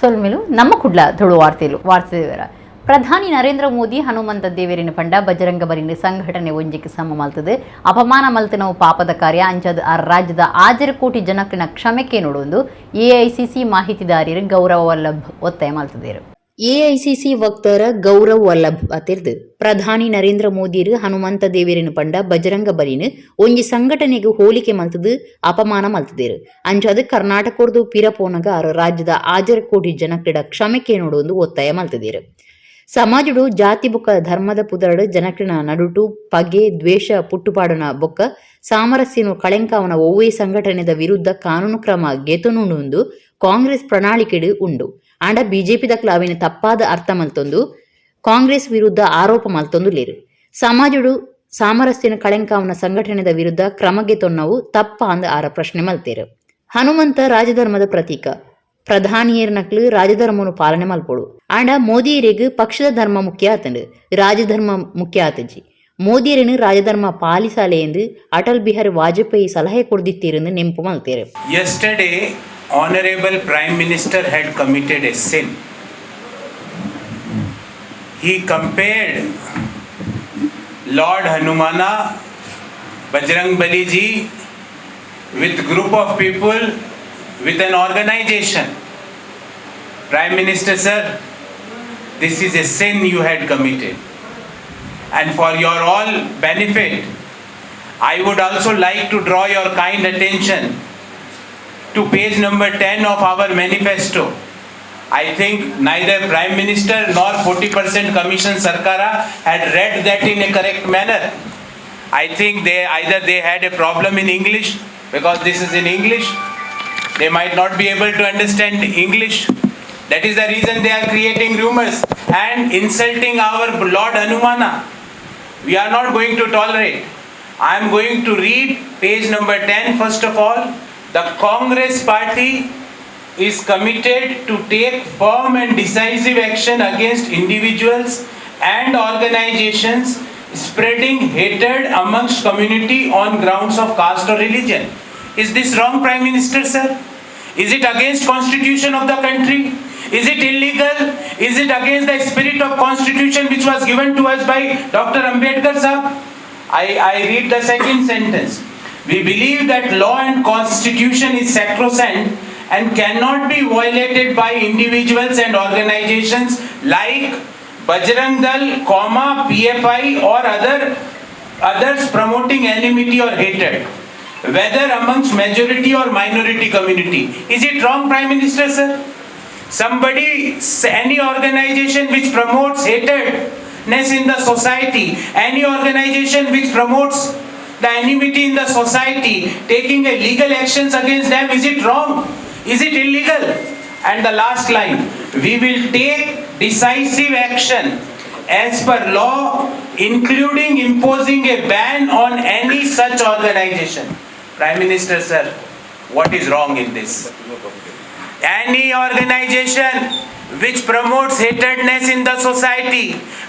ಸೊಲ್ಮೆಲು. ನಮ್ಮ ಕುಡ್ಲ ತುಳು ವಾರ್ತೆಲು. ವಾರ್ತೆ ವಿವರ. ಪ್ರಧಾನಿ ನರೇಂದ್ರ ಮೋದಿ ಹನುಮಂತ ದೇವರಿನ ಪಂಡ ಬಜರಂಗ ಬಲಿನ ಸಂಘಟನೆ ಒಂಜಿಗೆ ಸಮ ಮಲ್ತದೆ ಅಪಮಾನ ಮಲ್ತಿನವು ಪಾಪದ ಕಾರ್ಯ. ಅಂಚಾದ್ ಆ ರಾಜ್ಯದ 5.5 ಕೋಟಿ ಜನಕ್ಲೆನ ಕ್ಷಮೆಕೆ ನೋಡುವುದು ಎಐಸಿಸಿ ಮಾಹಿತಿದಾರರು ಗೌರವ ವಲ್ಲಭ್ ಒತ್ತಾಯ ಮಲ್ತದೇರು. ಎಐಸಿಸಿ ವಕ್ತಾರ ಗೌರವ್ ವಲ್ಲಭ್ ಅತಿರ್ದು ಪ್ರಧಾನಿ ನರೇಂದ್ರ ಮೋದಿರು ಹನುಮಂತ ದೇವರಿನ ಪಂಡ ಬಜರಂಗ ಬಲಿನ ಒಂಜಿ ಸಂಘಟನೆಗೆ ಹೋಲಿಕೆ ಮಲ್ತದು ಅಪಮಾನ ಮಲ್ತದೇರು. ಅಂಚಾದ್ ಕರ್ನಾಟಕರ್ದು ಪಿರ ಪೋನಗ ಆರು ರಾಜ್ಯದ 5.5 ಕೋಟಿ ಜನಕ್ಲೆಡ ಕ್ಷಮೆಕೆ ನೋಡುವುದು ಒತ್ತಾಯ ಮಲ್ತದೇರು. ಸಮಾಜಡು ಜಾತಿ ಬೊಕ್ಕ ಧರ್ಮದ ಪುದರಡು ಜನಕ್ಲೆನ ನಡುಟು ಪಗೆ ದ್ವೇಷ ಪುಟ್ಟುಪಾಡುನ ಬೊಕ್ಕ ಸಾಮರಸ್ಯನು ಕಳೆಂಕಾವನ ಒವ್ವೇ ಸಂಘಟನೆದ ವಿರುದ್ಧ ಕಾನೂನು ಕ್ರಮ ಗೆತೊನುಂಡು ಕಾಂಗ್ರೆಸ್ ಪ್ರಣಾಳಿಕೆಡು ಉಂಡು. ಆಂಡ ಬಿಜೆಪಿ ದಕ್ಲು ಅವಿನ ತಪ್ಪಾದ ಅರ್ಥ ಮಲ್ತೊಂದು ಕಾಂಗ್ರೆಸ್ ವಿರುದ್ಧ ಆರೋಪ ಮಲ್ತೊಂದು ಲೇರು. ಸಮಾಜಡು ಸಾಮರಸ್ಯನ ಕಳೆಂಕಾವನ ಸಂಘಟನೆದ ವಿರುದ್ಧ ಕ್ರಮ ಗೆತೊನ್ನವು ತಪ್ಪ ಅಂದ್ ಆರ ಪ್ರಶ್ನೆ ಮಲ್ತೇರು. ಹನುಮಂತ ರಾಜಧರ್ಮದ ಪ್ರತೀಕ. ಪ್ರಧಾನಿಯರ್ನಕ್ಲು ರಾಜಧರ್ಮನು ಪಾಲನೆ ಮಲ್ಪೊಡು. ಆಂಡ ಮೋದಿಯರಿಗೆ ಪಕ್ಷದ ಧರ್ಮ ಮುಖ್ಯ ಆತಂಡು, ರಾಜಧರ್ಮ ಮುಖ್ಯ ಆತಜಿ. ಮೋದಿಯರನ್ನು ರಾಜಧರ್ಮ ಪಾಲಿಸಾಲೆ ಎಂದು ಅಟಲ್ ಬಿಹಾರಿ ವಾಜಪೇಯಿ ಸಲಹೆ ಕೊಡ್ದಿತ್ತೀರೆಂದು ನೆಂಪು ಮಲ್ತೇರು. Yesterday, Honorable Prime Minister had committed a sin. He compared Lord Hanumana, Bajrang Bali ji, with group of people, with an organization. Prime Minister sir, this is a sin you had committed. And for your all benefit, I would also like to draw your kind attention to page number 10 of our manifesto. I think neither Prime Minister nor 40% Commission Sarkara had read that in a correct manner. I think they either they had a problem in English, because this is in English. They might not be able to understand English. That is the reason they are creating rumors and insulting our Lord Hanumana. We are not going to tolerate. I am going to read page number 10 first of all. The Congress party is committed to take firm and decisive action against individuals and organizations spreading hatred amongst community on grounds of caste or religion. Is this wrong, Prime Minister, sir? Is it against constitution of the country? Is it illegal? Is it against the spirit of constitution which was given to us by Dr. Ambedkar sir? I read the second sentence. We believe that law and constitution is sacrosanct and cannot be violated by individuals and organizations like Bajrang Dal, comma, PFI or others promoting enmity or hatred, whether amongst majority or minority community. Is it wrong, Prime Minister, sir? Somebody, any organization which promotes hatredness in the society, any organization which promotes the enmity in the society, taking a legal actions against them, is it wrong? Is it illegal? And the last line, we will take decisive action as per law, including imposing a ban on any such organization. Prime Minister, sir, what is wrong in this? Any organization which promotes hatredness in the society,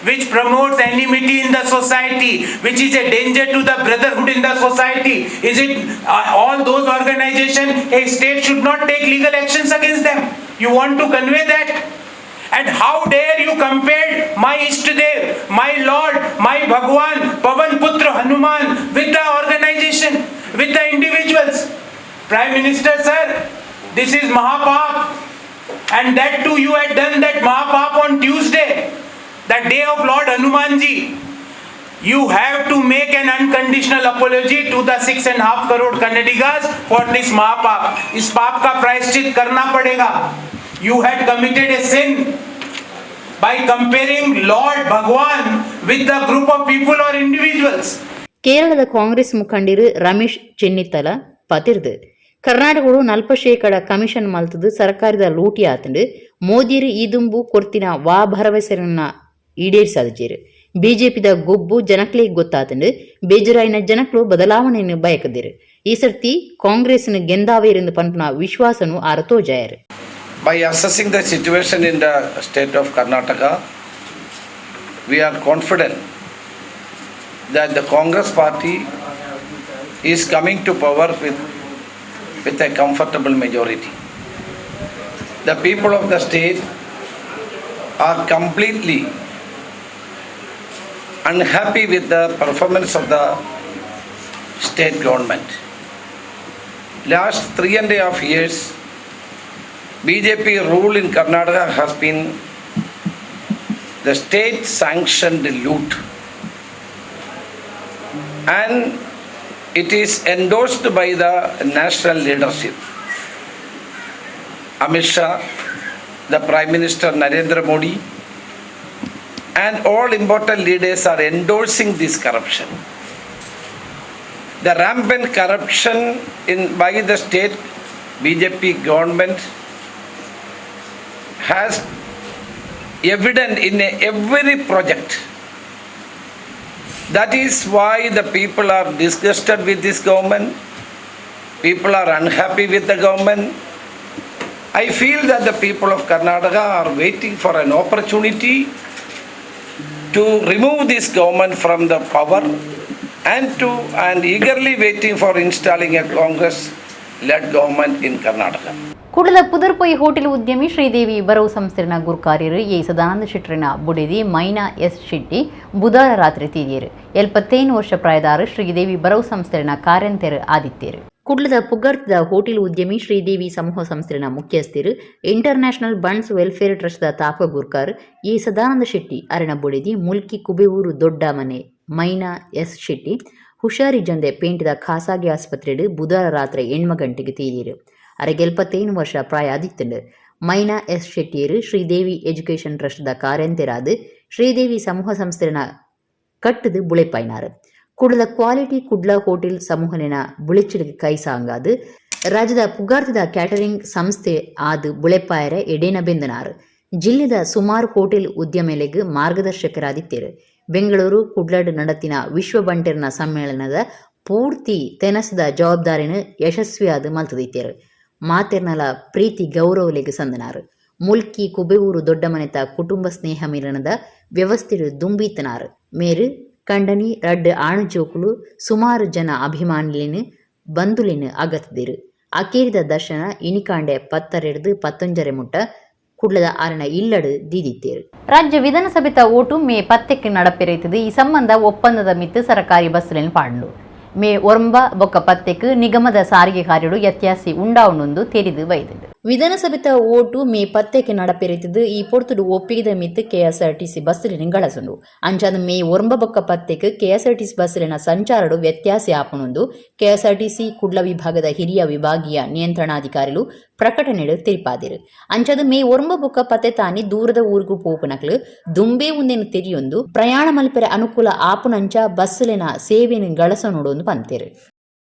which promotes enmity in the society, which is a danger to the brotherhood in the society, is it all those organization, a state should not take legal actions against them? You want to convey that? And how dare you compare my Ishtadev, my Lord, my Bhagwan, Pavan Putra Hanuman with the organization, with the individuals? Prime Minister, sir, this is Mahapap. And that too you had done that Mahapap on Tuesday, the day of Lord Hanumanji. You have to make an unconditional apology to the 6.5 crore Kannadigas for this Mahapap. इस पाप का प्रायश्चित करना पड़ेगा. You had committed a sin by comparing Lord Bhagwan with the group of people or individuals. ಕೇರಳದ Congress ಮುಖಂಡರು Ramesh Chennithala ಪತಿರ್ದು ಕರ್ನಾಟಕಡು 40% commission ಮಲ್ತದು ಸರ್ಕಾರದ ಲೂಟಿ ಆತಂಡು. ಮೋದಿಯರು ಈ ದುಂಬು ಕೊರ್ತಿನ ವಾ ಭರವಸೆಯನ್ನ ಈಡೇರಿಸಾದಜೇರು. ಬಿಜೆಪಿದ ಗೊಬ್ಬು ಜನಕ್ಲೆಗ್ ಗೊತ್ತಾತಂಡು. ಬೇಜರಾಯಿನ ಜನಕ್ಲು ಬದಲಾವಣೆಯನ್ನು ಬಯಕದಿರು. ಈ ಸರ್ತಿ ಕಾಂಗ್ರೆಸ್ನ ಗೆಂದಾವೇರೆಂದು ಪನ್ಪುನ ವಿಶ್ವಾಸನು ಆರ ತೋಜಾಯರು. By assessing the situation in the state of Karnataka, we are confident that the Congress party is coming to power with a comfortable majority. The people of the state are completely unhappy with the performance of the state government. Last 3.5 years, BJP rule in Karnataka has been the state sanctioned loot, and it is endorsed by the national leadership. Amit Shah, the Prime Minister Narendra Modi, and all important leaders are endorsing this corruption. The rampant corruption by the state BJP government has evident in every project. That is why the people are disgusted with this government. People are unhappy with the government. I feel that the people of Karnataka are waiting for an opportunity to remove this government from the power and eagerly waiting for installing a Congress led government in Karnataka. ಕುಡ್ಲದ ಪುದರ್ಪೊಯಿ hotel ಉದ್ಯಮಿ ಶ್ರೀದೇವಿ ಬರವು ಸಂಸ್ಥೆನ ಗುರ್ಕಾರ್ಯರು ಎ ಸದಾನಂದ ಶೆಟ್ಟರಿನ ಬುಡೆದಿ ಮೈನಾ S Shetty ಬುಧವಾರ ರಾತ್ರಿ ತೀರಿಯರು. 75 ವರ್ಷ ಪ್ರಾಯದಾರು ಶ್ರೀದೇವಿ ಬರವು ಸಂಸ್ಥೆನ ಕಾರ್ಯಂತೆರು ಆದಿತ್ಯರು. ಕುಡ್ಲದ ಪುಗರ್ತಿದ ಹೋಟೆಲ್ ಉದ್ಯಮಿ ಶ್ರೀದೇವಿ ಸಮೂಹ ಸಂಸ್ಥೆನ ಮುಖ್ಯಸ್ಥರು, ಇಂಟರ್ನ್ಯಾಷನಲ್ ಬಂಟ್ಸ್ ವೆಲ್ಫೇರ್ ಟ್ರಸ್ಟ್ದ ತಾಪ ಗುರ್ಕಾರ್ ಎ ಸದಾನಂದ ಶೆಟ್ಟಿ ಅರಣ ಬುಡೆದಿ ಮುಲ್ಕಿ ಕುಬೆವೂರು ದೊಡ್ಡ ಮನೆ ಮೈನಾ ಎಸ್ ಶೆಟ್ಟಿ ಹುಷಾರಿಜ್ಜಂದೆ ಪೇಂಟದ ಖಾಸಗಿ ಆಸ್ಪತ್ರೆಡು ಬುಧವಾರ ರಾತ್ರಿ 8 ಗಂಟೆಗೆ ತೀರಿಯರು. ಅರೆಗೆ 75 ವರ್ಷ ಪ್ರಾಯ ಆದಿತ್ತುಂಡು. ಮೈನಾ ಎಸ್ ಶೆಟ್ಟಿಯರು ಶ್ರೀದೇವಿ ಎಜುಕೇಷನ್ ಟ್ರಸ್ಟ್ದ ಕಾರ್ಯಂತೆರಾದ ಶ್ರೀದೇವಿ ಸಮೂಹ ಸಂಸ್ಥೆನ ಕಟ್ಟದು ಬುಳೆಪಾಯ್ನಾರು. ಕುಡ್ಲದ ಕ್ವಾಲಿಟಿ ಕುಡ್ಲ ಹೋಟೆಲ್ ಸಮೂಹಲಿನ ಬುಳೆಚಿಲಿಗೆ ಕೈ ಸಾಂಗಾದು ರಾಜ್ಯದ ಪುಗಾರ್ತಿದ ಕ್ಯಾಟರಿಂಗ್ ಸಂಸ್ಥೆ ಆದ್ ಬುಳೆಪಾಯರ ಎಡೇನ ಬೆಂದನಾರು. ಜಿಲ್ಲೆದ ಸುಮಾರು ಹೋಟೆಲ್ ಉದ್ಯಮೆಲೆಗ್ ಮಾರ್ಗದರ್ಶಕರಾದಿತ್ತೇರು. ಬೆಂಗಳೂರು ಕುಡ್ಲಡ್ ನಡತಿನ ವಿಶ್ವ ಬಂಟೆರ್ನ ಸಮ್ಮೇಳನದ ಪೂರ್ತಿ ತೆನಸದ ಜವಾಬ್ದಾರಿನ ಯಶಸ್ವಿಯಾದ ಮಲ್ತದಿತ್ತೇರು. ಮಾತೆರ್ನಲ ಪ್ರೀತಿ ಗೌರವಲೆಗ್ ಸಂದನಾರು. ಮುಲ್ಕಿ ಕುಬೆವೂರು ದೊಡ್ಡಮನೆತ ಕುಟುಂಬ ಸ್ನೇಹ ಮಿಲನದ ವ್ಯವಸ್ಥೆಡು ದುಂಬೀತನಾರು. ಮೇರು ಕಂಡನಿ, ರಡ್ಡ್ ಆಣು ಜೋಕುಲು, ಸುಮಾರು ಜನ ಅಭಿಮಾನಿಲಿನ ಬಂಧುಲಿನ ಅಗತ್ದಿರು. ಅಕೇರಿದ ದರ್ಶನ ಇನಿಕಾಂಡೆ 10:30ರ್ದು 11:30 ಮುಟ್ಟ ಕುಡ್ಲದ ಆರನ ಇಲ್ಲಡು ದೀದಿತ್ತೇರು. ರಾಜ್ಯ ವಿಧಾನಸಭೆತ ಓಟು ಮೇ 10ಕ್ಕೆ ನಡಪೆರೈತದೆ. ಈ ಸಂಬಂಧ ಒಪ್ಪಂದದ ಮಿತ್ತು ಸರಕಾರಿ ಬಸ್ಸುಲೆನ್ ಪಾಡ್ಂಡು. ಮೇ 9 ಬೊಕ್ಕ 10ಕ್ಕೆ ನಿಗಮದ ಸಾರಿಗೆ ಕಾರ್ಯಡು ವ್ಯತ್ಯಾಸಿ ಉಂಡಾವುಂಡು ತೆರಿದು ಬೈದುಂಡು. ವಿಧಾನಸಭೆತ ಓಟು ಮೇ 10ಕ್ಕೆ ನಡಪೆರೈತದು. ಈ ಪೊರ್ತುಡು ಒಪ್ಪಿಗೆದ ಮಿತ್ತು ಕೆಎಸ್ಆರ್ಟಿಸಿ ಬಸ್ಸುಲೆನ್ ಗಳಸುಂಡು. ಅಂಚಾದ ಮೇ 9 ಬೊಕ್ಕ 10ಕ್ಕೆ ಕೆಎಸ್ಆರ್ಟಿಸಿ ಬಸ್ಸುಲೆನ ಸಂಚಾರಡು ವ್ಯತ್ಯಾಸ ಆಪುನುಂದು ಕೆಎಸ್ಆರ್ಟಿಸಿ ಕುಡ್ಲ ವಿಭಾಗದ ಹಿರಿಯ ವಿಭಾಗೀಯ ನಿಯಂತ್ರಣಾಧಿಕಾರಿಲು ಪ್ರಕಟಣೆಡು ತೆರಿಪಾದಿರು. ಅಂಚಾದ ಮೇ 9 ಬೊಕ್ಕ 10 ತಾನಿ ದೂರದ ಊರುಗು ಪೋಪುನಕ್ಲು ದುಂಬೇ ಉಂದೆನ್ ತೆರಿಯೊಂದು ಪ್ರಯಾಣ ಮಲ್ಪೆರೆ ಅನುಕೂಲ ಆಪುನಂಚ ಬಸ್ಸುಲೆನ ಸೇವೆನ್ ಗಳಸನೋಡು ಪಂತೇರು.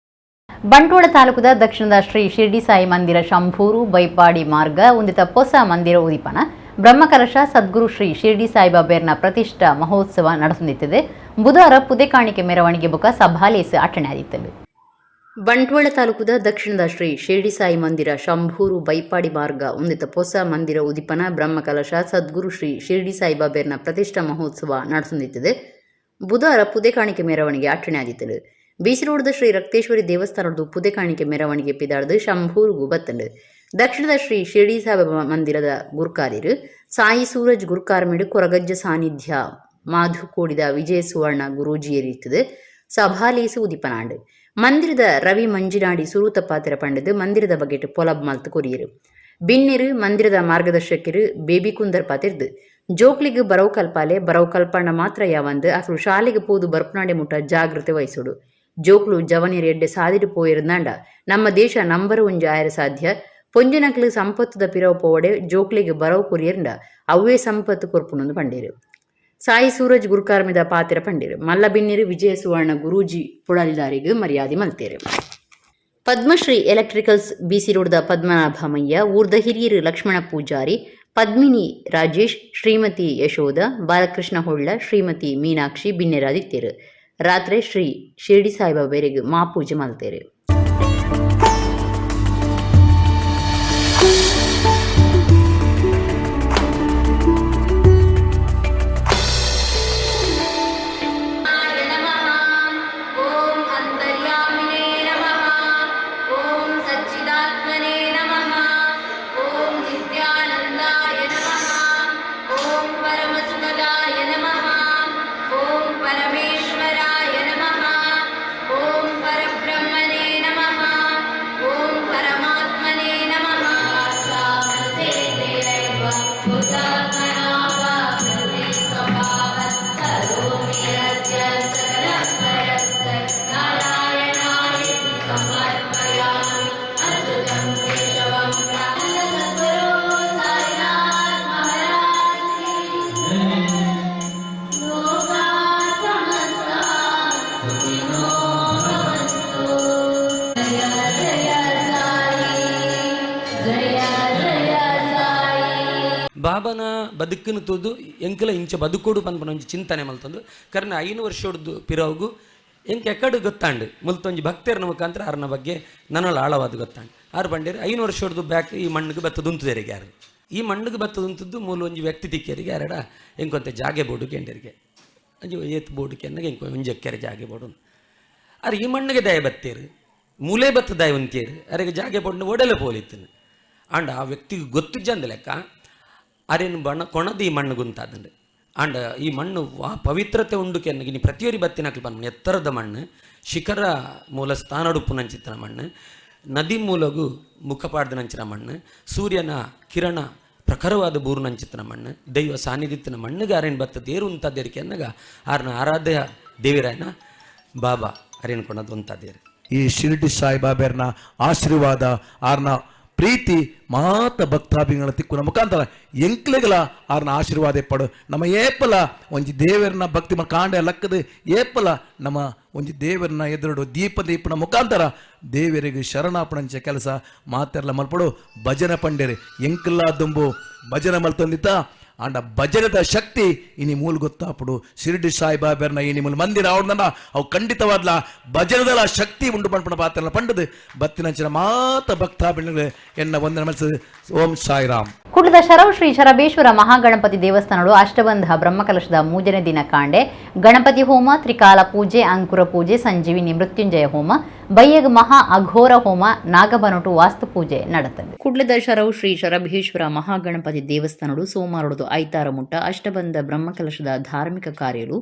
ಬಂಟ್ವಾಳ ತಾಲೂಕುದ ದಕ್ಷಿಣದ ಶ್ರೀ ಶಿರ್ಡಿ ಸಾಯಿ ಮಂದಿರ, ಶಂಭೂರು ಬೈಪಾಡಿ ಮಾರ್ಗ ಉಂದಿತ ಹೊಸ ಮಂದಿರ ಉದಿಪನ, ಬ್ರಹ್ಮಕಲಶ, ಸದ್ಗುರು ಶ್ರೀ ಶಿರ್ಡಿ ಸಾಯಿಬಾಬೆರ್ನ ಪ್ರತಿಷ್ಠಾ ಮಹೋತ್ಸವ ನಡೆಸುತ್ತಿದೆ. ಬುಧವಾರ ಪುದೆ ಕಾಣಿಕೆ ಮೆರವಣಿಗೆ ಬೊಕ ಸಭಾಲೇಸ್ ಅಟ್ಟಣೆ ಆದಿತ್ತದು. ಬಂಟ್ವಾಳ ತಾಲೂಕುದ ದಕ್ಷಿಣದ ಶ್ರೀ ಶಿರ್ಡಿ ಸಾಯಿ ಮಂದಿರ, ಶಂಭೂರು ಬೈಪಾಡಿ ಮಾರ್ಗ ಉಂದಿತ ಹೊಸ ಮಂದಿರ ಉದಿಪನ, ಬ್ರಹ್ಮಕಲಶ, ಸದ್ಗುರು ಶ್ರೀ ಶಿರ್ಡಿ ಸಾಯಿಬಾಬೆರ್ನ ಪ್ರತಿಷ್ಠಾ ಮಹೋತ್ಸವ ನಡೆಸುತ್ತಿದೆ. ಬುಧವಾರ ಪುದೆ ಕಾಣಿಕೆ ಮೆರವಣಿಗೆ ಅಟ್ಟಣೆ ಆದಿತ್ತದು. ಬೀಚ್ ರೋಡ್ದ ಶ್ರೀ ರಕ್ತೇಶ್ವರಿ ದೇವಸ್ಥಾನದ ಪುದೆ ಕಾಣಿಕೆ ಮೆರವಣಿಗೆ ಪಿದಾಡ್ದು ಶಂಭೂರುಗು ಬತ್ತಂಡು. ದಕ್ಷಿಣದ ಶ್ರೀ ಶಿರ್ಡಿ ಸಾಯಿಬಾಬಾ ಮಂದಿರದ ಗುರ್ಕಾರಿರು ಸಾಯಿ ಸೂರಜ್ ಗುರ್ಕಾರ್ಮಿಡು ಕೊರಗಜ್ಜ ಸಾನ್ನಿಧ್ಯ ಮಾಧುಕೋಡಿದ ವಿಜಯ ಸುವರ್ಣ ಗುರೂಜಿಯರಿರ್ತದೆ ಸಭಾಲೇಸು ಉದಿಪನಾಂಡು. ಮಂದಿರದ ರವಿ ಮಂಜಿನಾಡಿ ಸುರೂತ ಪಾತ್ರ ಪಂಡದು ಮಂದಿರದ ಬಗೆಟ್ ಪೊಲಬ್ ಮಲ್ತು ಕೊರಿಯರು. ಬಿನ್ನೆರು ಮಂದಿರದ ಮಾರ್ಗದರ್ಶಕರು ಬೇಬಿ ಕುಂದರ್ ಪಾತಿರ್ದು, ಜೋಕ್ಲಿಗ್ ಬರವು ಕಲ್ಪಾಲೆ, ಬರವು ಕಲ್ಪಣ್ಣ ಮಾತ್ರ ಯಾವಂದು ಅಸಲು ಶಾಲೆಗೆ ಪೋದು ಬರ್ಪನಾಡೆ ಮುಟ್ಟ ಜಾಗೃತೆ ವಹಿಸೋಡು. ಜೋಕ್ಲು ಜವನಿಯರ್ ಎಡ್ಡೆ ಸಾದಿಡು ಪೋಯಿರ್ದಾಂಡ ನಮ್ಮ ದೇಶ ನಂಬರ್ ಒಂಜಿ ಆಯರ ಸಾಧ್ಯ. ಪೊಂಜನಕ್ಲು ಸಂಪತ್ತುದ ಪಿರವು ಪೋವಡೆ, ಜೋಕ್ಲಿಗ್ ಬರವು ಕೊರಿಯರ್ಂಡ ಅವ್ವೇ ಸಂಪತ್ತು ಕೊರ್ಪುನೊಂದು ಪಂಡೇರು. ಸಾಯಿ ಸೂರಜ್ ಗುರುಕಾರ್ಮಿದ ಪಾತಿರ ಪಂಡೇರು. ಮಲ್ಲ ಬಿನ್ನಿರು ವಿಜಯ ಸುವರ್ಣ ಗುರೂಜಿ ಪುಡಲಿದಾರಿಗ್ ಮರ್ಯಾದೆ ಮಲ್ತೇರು. ಪದ್ಮಶ್ರೀ ಎಲೆಕ್ಟ್ರಿಕಲ್ಸ್ ಬಿಸಿ ರೋಡ್ದ ಪದ್ಮನಾಭಮಯ್ಯ, ಊರ್ದ ಹಿರಿಯರು ಲಕ್ಷ್ಮಣ ಪೂಜಾರಿ, ಪದ್ಮಿನಿ ರಾಜೇಶ್, ಶ್ರೀಮತಿ ಯಶೋಧ, ಬಾಲಕೃಷ್ಣ ಹೊಳ್ಳ, ಶ್ರೀಮತಿ ಮೀನಾಕ್ಷಿ ಬಿನ್ನೆರಾದಿತ್ತೇರು. ರಾತ್ರಿ ಶ್ರೀ ಶಿರ್ಡಿ ಸಾಯಿಬಾಬೆರೆಗ್ ಮಾಪೂಜೆ ಮಲ್ತೇರು. नमः। ॐ अन्तर्यामिणे नमः। ॐ सच्चिदात्मने नमः। ॐ नित्यानन्दाय ಬಾಬನ ಬದುಕಿನ ತೂದು ಎಂಕಲ ಇಂಚ ಬದುಕೋಡು ಪನ್ಪನ ಒಂಜಿ ಚಿಂತನೆ ಮಲ್ತಂದು ಕರ್ನ 5 ವರ್ಷೊಡ್ದು ಪಿರವುಗು ಎಂಕ ಎಕ್ಕಡು ಗೊತ್ತಾಂಡು ಮುಲ್ತೊಂಜಿ ಭಕ್ತರನ ಮುಖಾಂತರ ಆರ್ನ ಬಗ್ಗೆ ನನ್ನೊಳ ಆಳವಾದ ಗೊತ್ತಾಂಡು ಆರು ಬಂಡೇರು 5 ವರ್ಷೊಡ್ದು ಬ್ಯಾಕ್ ಈ ಮಣ್ಣಿಗೆ ಬತ್ತದುಂತುದೇರಿಗೆ ಯಾರು ಈ ಮಣ್ಣಿಗೆ ಬತ್ತದುಂತದ್ದು ಮೂಲ ಒಂಜಿ ವ್ಯಕ್ತಿ ತಿಕ್ಕೇರಿಗೆ ಯಾರಡ ಎಂಕೊಂತೆ ಜಾಗೆ ಬೋಡು ಕೇಂಡರಿಗೆ ಅಂಜಿ ಏತ್ ಬೋಡು ಕೆನ್ನಾಗ ಎಂಕೊ ಒಂಜೆಕ್ಕೆರೆ ಜಾಗೆ ಬೋಡು ಅರೆ ಈ ಮಣ್ಣಿಗೆ ದಯ ಬತ್ತೇರು ಮೂಲೆ ಬತ್ತ ದಯ ಉಂತೇರು ಅರೆಗೆ ಜಾಗೆ ಬೋಡ್ನ ಒಡಲೆ ಪೋಲಿತ್ತನು ಆಂಡ ಆ ವ್ಯಕ್ತಿಗೆ ಗೊತ್ತಿಜ್ಜಂದ ಲೆಕ್ಕ ಅರೇನು ಬಣ್ಣ ಕೊಣದು ಈ ಮಣ್ಣು ಗುಂತಾದಂಡು ಆಂಡ ಈ ಮಣ್ಣು ವಾ ಪವಿತ್ರತೆ ಉಂಡು ಕೆನ್ನಗಿ ನೀ ಪ್ರತಿಯೊರಿ ಬತ್ತಿನಕ್ಲು ಬಂದ ಎತ್ತರದ ಮಣ್ಣು ಶಿಖರ ಮೂಲ ಸ್ಥಾನಡುಪ್ಪು ನಂಚಿತ್ತನ ಮಣ್ಣು ನದಿ ಮೂಲಗು ಮುಖಪಾಡ್ದ ನಂಚಿನ ಮಣ್ಣು ಸೂರ್ಯನ ಕಿರಣ ಪ್ರಖರವಾದ ಬೂರು ನಂಚಿತ್ತನ ಮಣ್ಣು ದೈವ ಸಾನ್ನಿಧಿತ್ತಿನ ಮಣ್ಣಿಗೆ ಅರೇನು ಬತ್ತ ದೇರು ಉಂತಾದೇರಿ ಕೆನ್ನಗ ಆರ್ನ ಆರಾಧ್ಯ ದೇವಿರಾಯನ ಬಾಬಾ ಅರೇನು ಕೊಣದು ಉಂತಾದೇರು. ಈ ಶಿರಡಿ ಸಾಯಿಬಾಬೆರ್ನ ಆಶೀರ್ವಾದ ಆರ್ನ ಪ್ರೀತಿ ಮಾತ ಭಕ್ತಾಭಿಗಳ ತಿಕ್ಕುನ ಮುಖಾಂತರ ಎಂಕ್ಲೆಗಳ ಆರ್ನ ಆಶೀರ್ವಾದ ಪಡು ನಮ್ಮ ಏಪಲ ಒಂಜಿ ದೇವರನ್ನ ಭಕ್ತಿ ಕಾಂಡ ಲಕ್ಕದ ಏಪಲ ನಮ್ಮ ಒಂಜಿ ದೇವರನ್ನ ಎದುರುಡು ದೀಪ ದೀಪನ ಮುಖಾಂತರ ದೇವರಿಗೆ ಶರಣಾಪಣಂಚ ಕೆಲಸ ಮಾತೆಲ್ಲ ಮಲ್ಪಡು ಭಜನೆ ಪಂಡೇರಿ ಎಂಕಲ್ಲ ದುಂಬು ಭಜನೆ ಮಲ್ತೊಂದಿತ್ತ ಆಂಡ ಭಜನದ ಶಕ್ತಿ ಇನಿ ಮೂಲ ಗೊತ್ತಾಪಡು ಶಿರಡಿ ಸಾಯಿಬಾಬೆರ್ನ ಇನಿ ಮೂಲ ಮಂದಿರ ಅವಡ್ದನ್ನ ಅವು ಖಂಡಿತವಾದ್ಲ ಭಜನದಲ ಶಕ್ತಿ ಉಂಡು ಪಂಪಣ ಪಾತ್ರ ಪಂಡದು ಬತ್ತಿನಂಚಿನ ಮಾತ ಭಕ್ತಾಭಿಗಳು ಎನ್ನ ವಂದನೆ ಮನಸ್ಸು. ಓಂ ಸಾಯಿರಾಮ್. ಕುಡ್ಲದ ಶರವು ಶ್ರೀ ಶರಬೇಶ್ವರ ಮಹಾಗಣಪತಿ ದೇವಸ್ಥಾನಗಳು ಅಷ್ಟಬಂಧ ಬ್ರಹ್ಮಕಲಶದ ಮೂಜನೇ ದಿನ ಕಾಂಡೆ ಗಣಪತಿ ಹೋಮ, ತ್ರಿಕಾಲ ಪೂಜೆ, ಅಂಕುರ ಪೂಜೆ, ಸಂಜೀವಿನಿ ಮೃತ್ಯುಂಜಯ ಹೋಮ, ಬಯ್ಯಗ್ ಮಹಾ ಅಘೋರ ಹೋಮ, ನಾಗಬನಟು ವಾಸ್ತು ಪೂಜೆ ನಡೆತದೆ. ಕುಡ್ಲದ ಶರವು ಶ್ರೀ ಶರಭೇಶ್ವರ ಮಹಾಗಣಪತಿ ದೇವಸ್ಥಾನಗಳು ಸೋಮವಾರದು ಐತಾರ ಮುಟ್ಟ ಅಷ್ಟಬಂಧ ಬ್ರಹ್ಮಕಲಶದ ಧಾರ್ಮಿಕ ಕಾರ್ಯಲು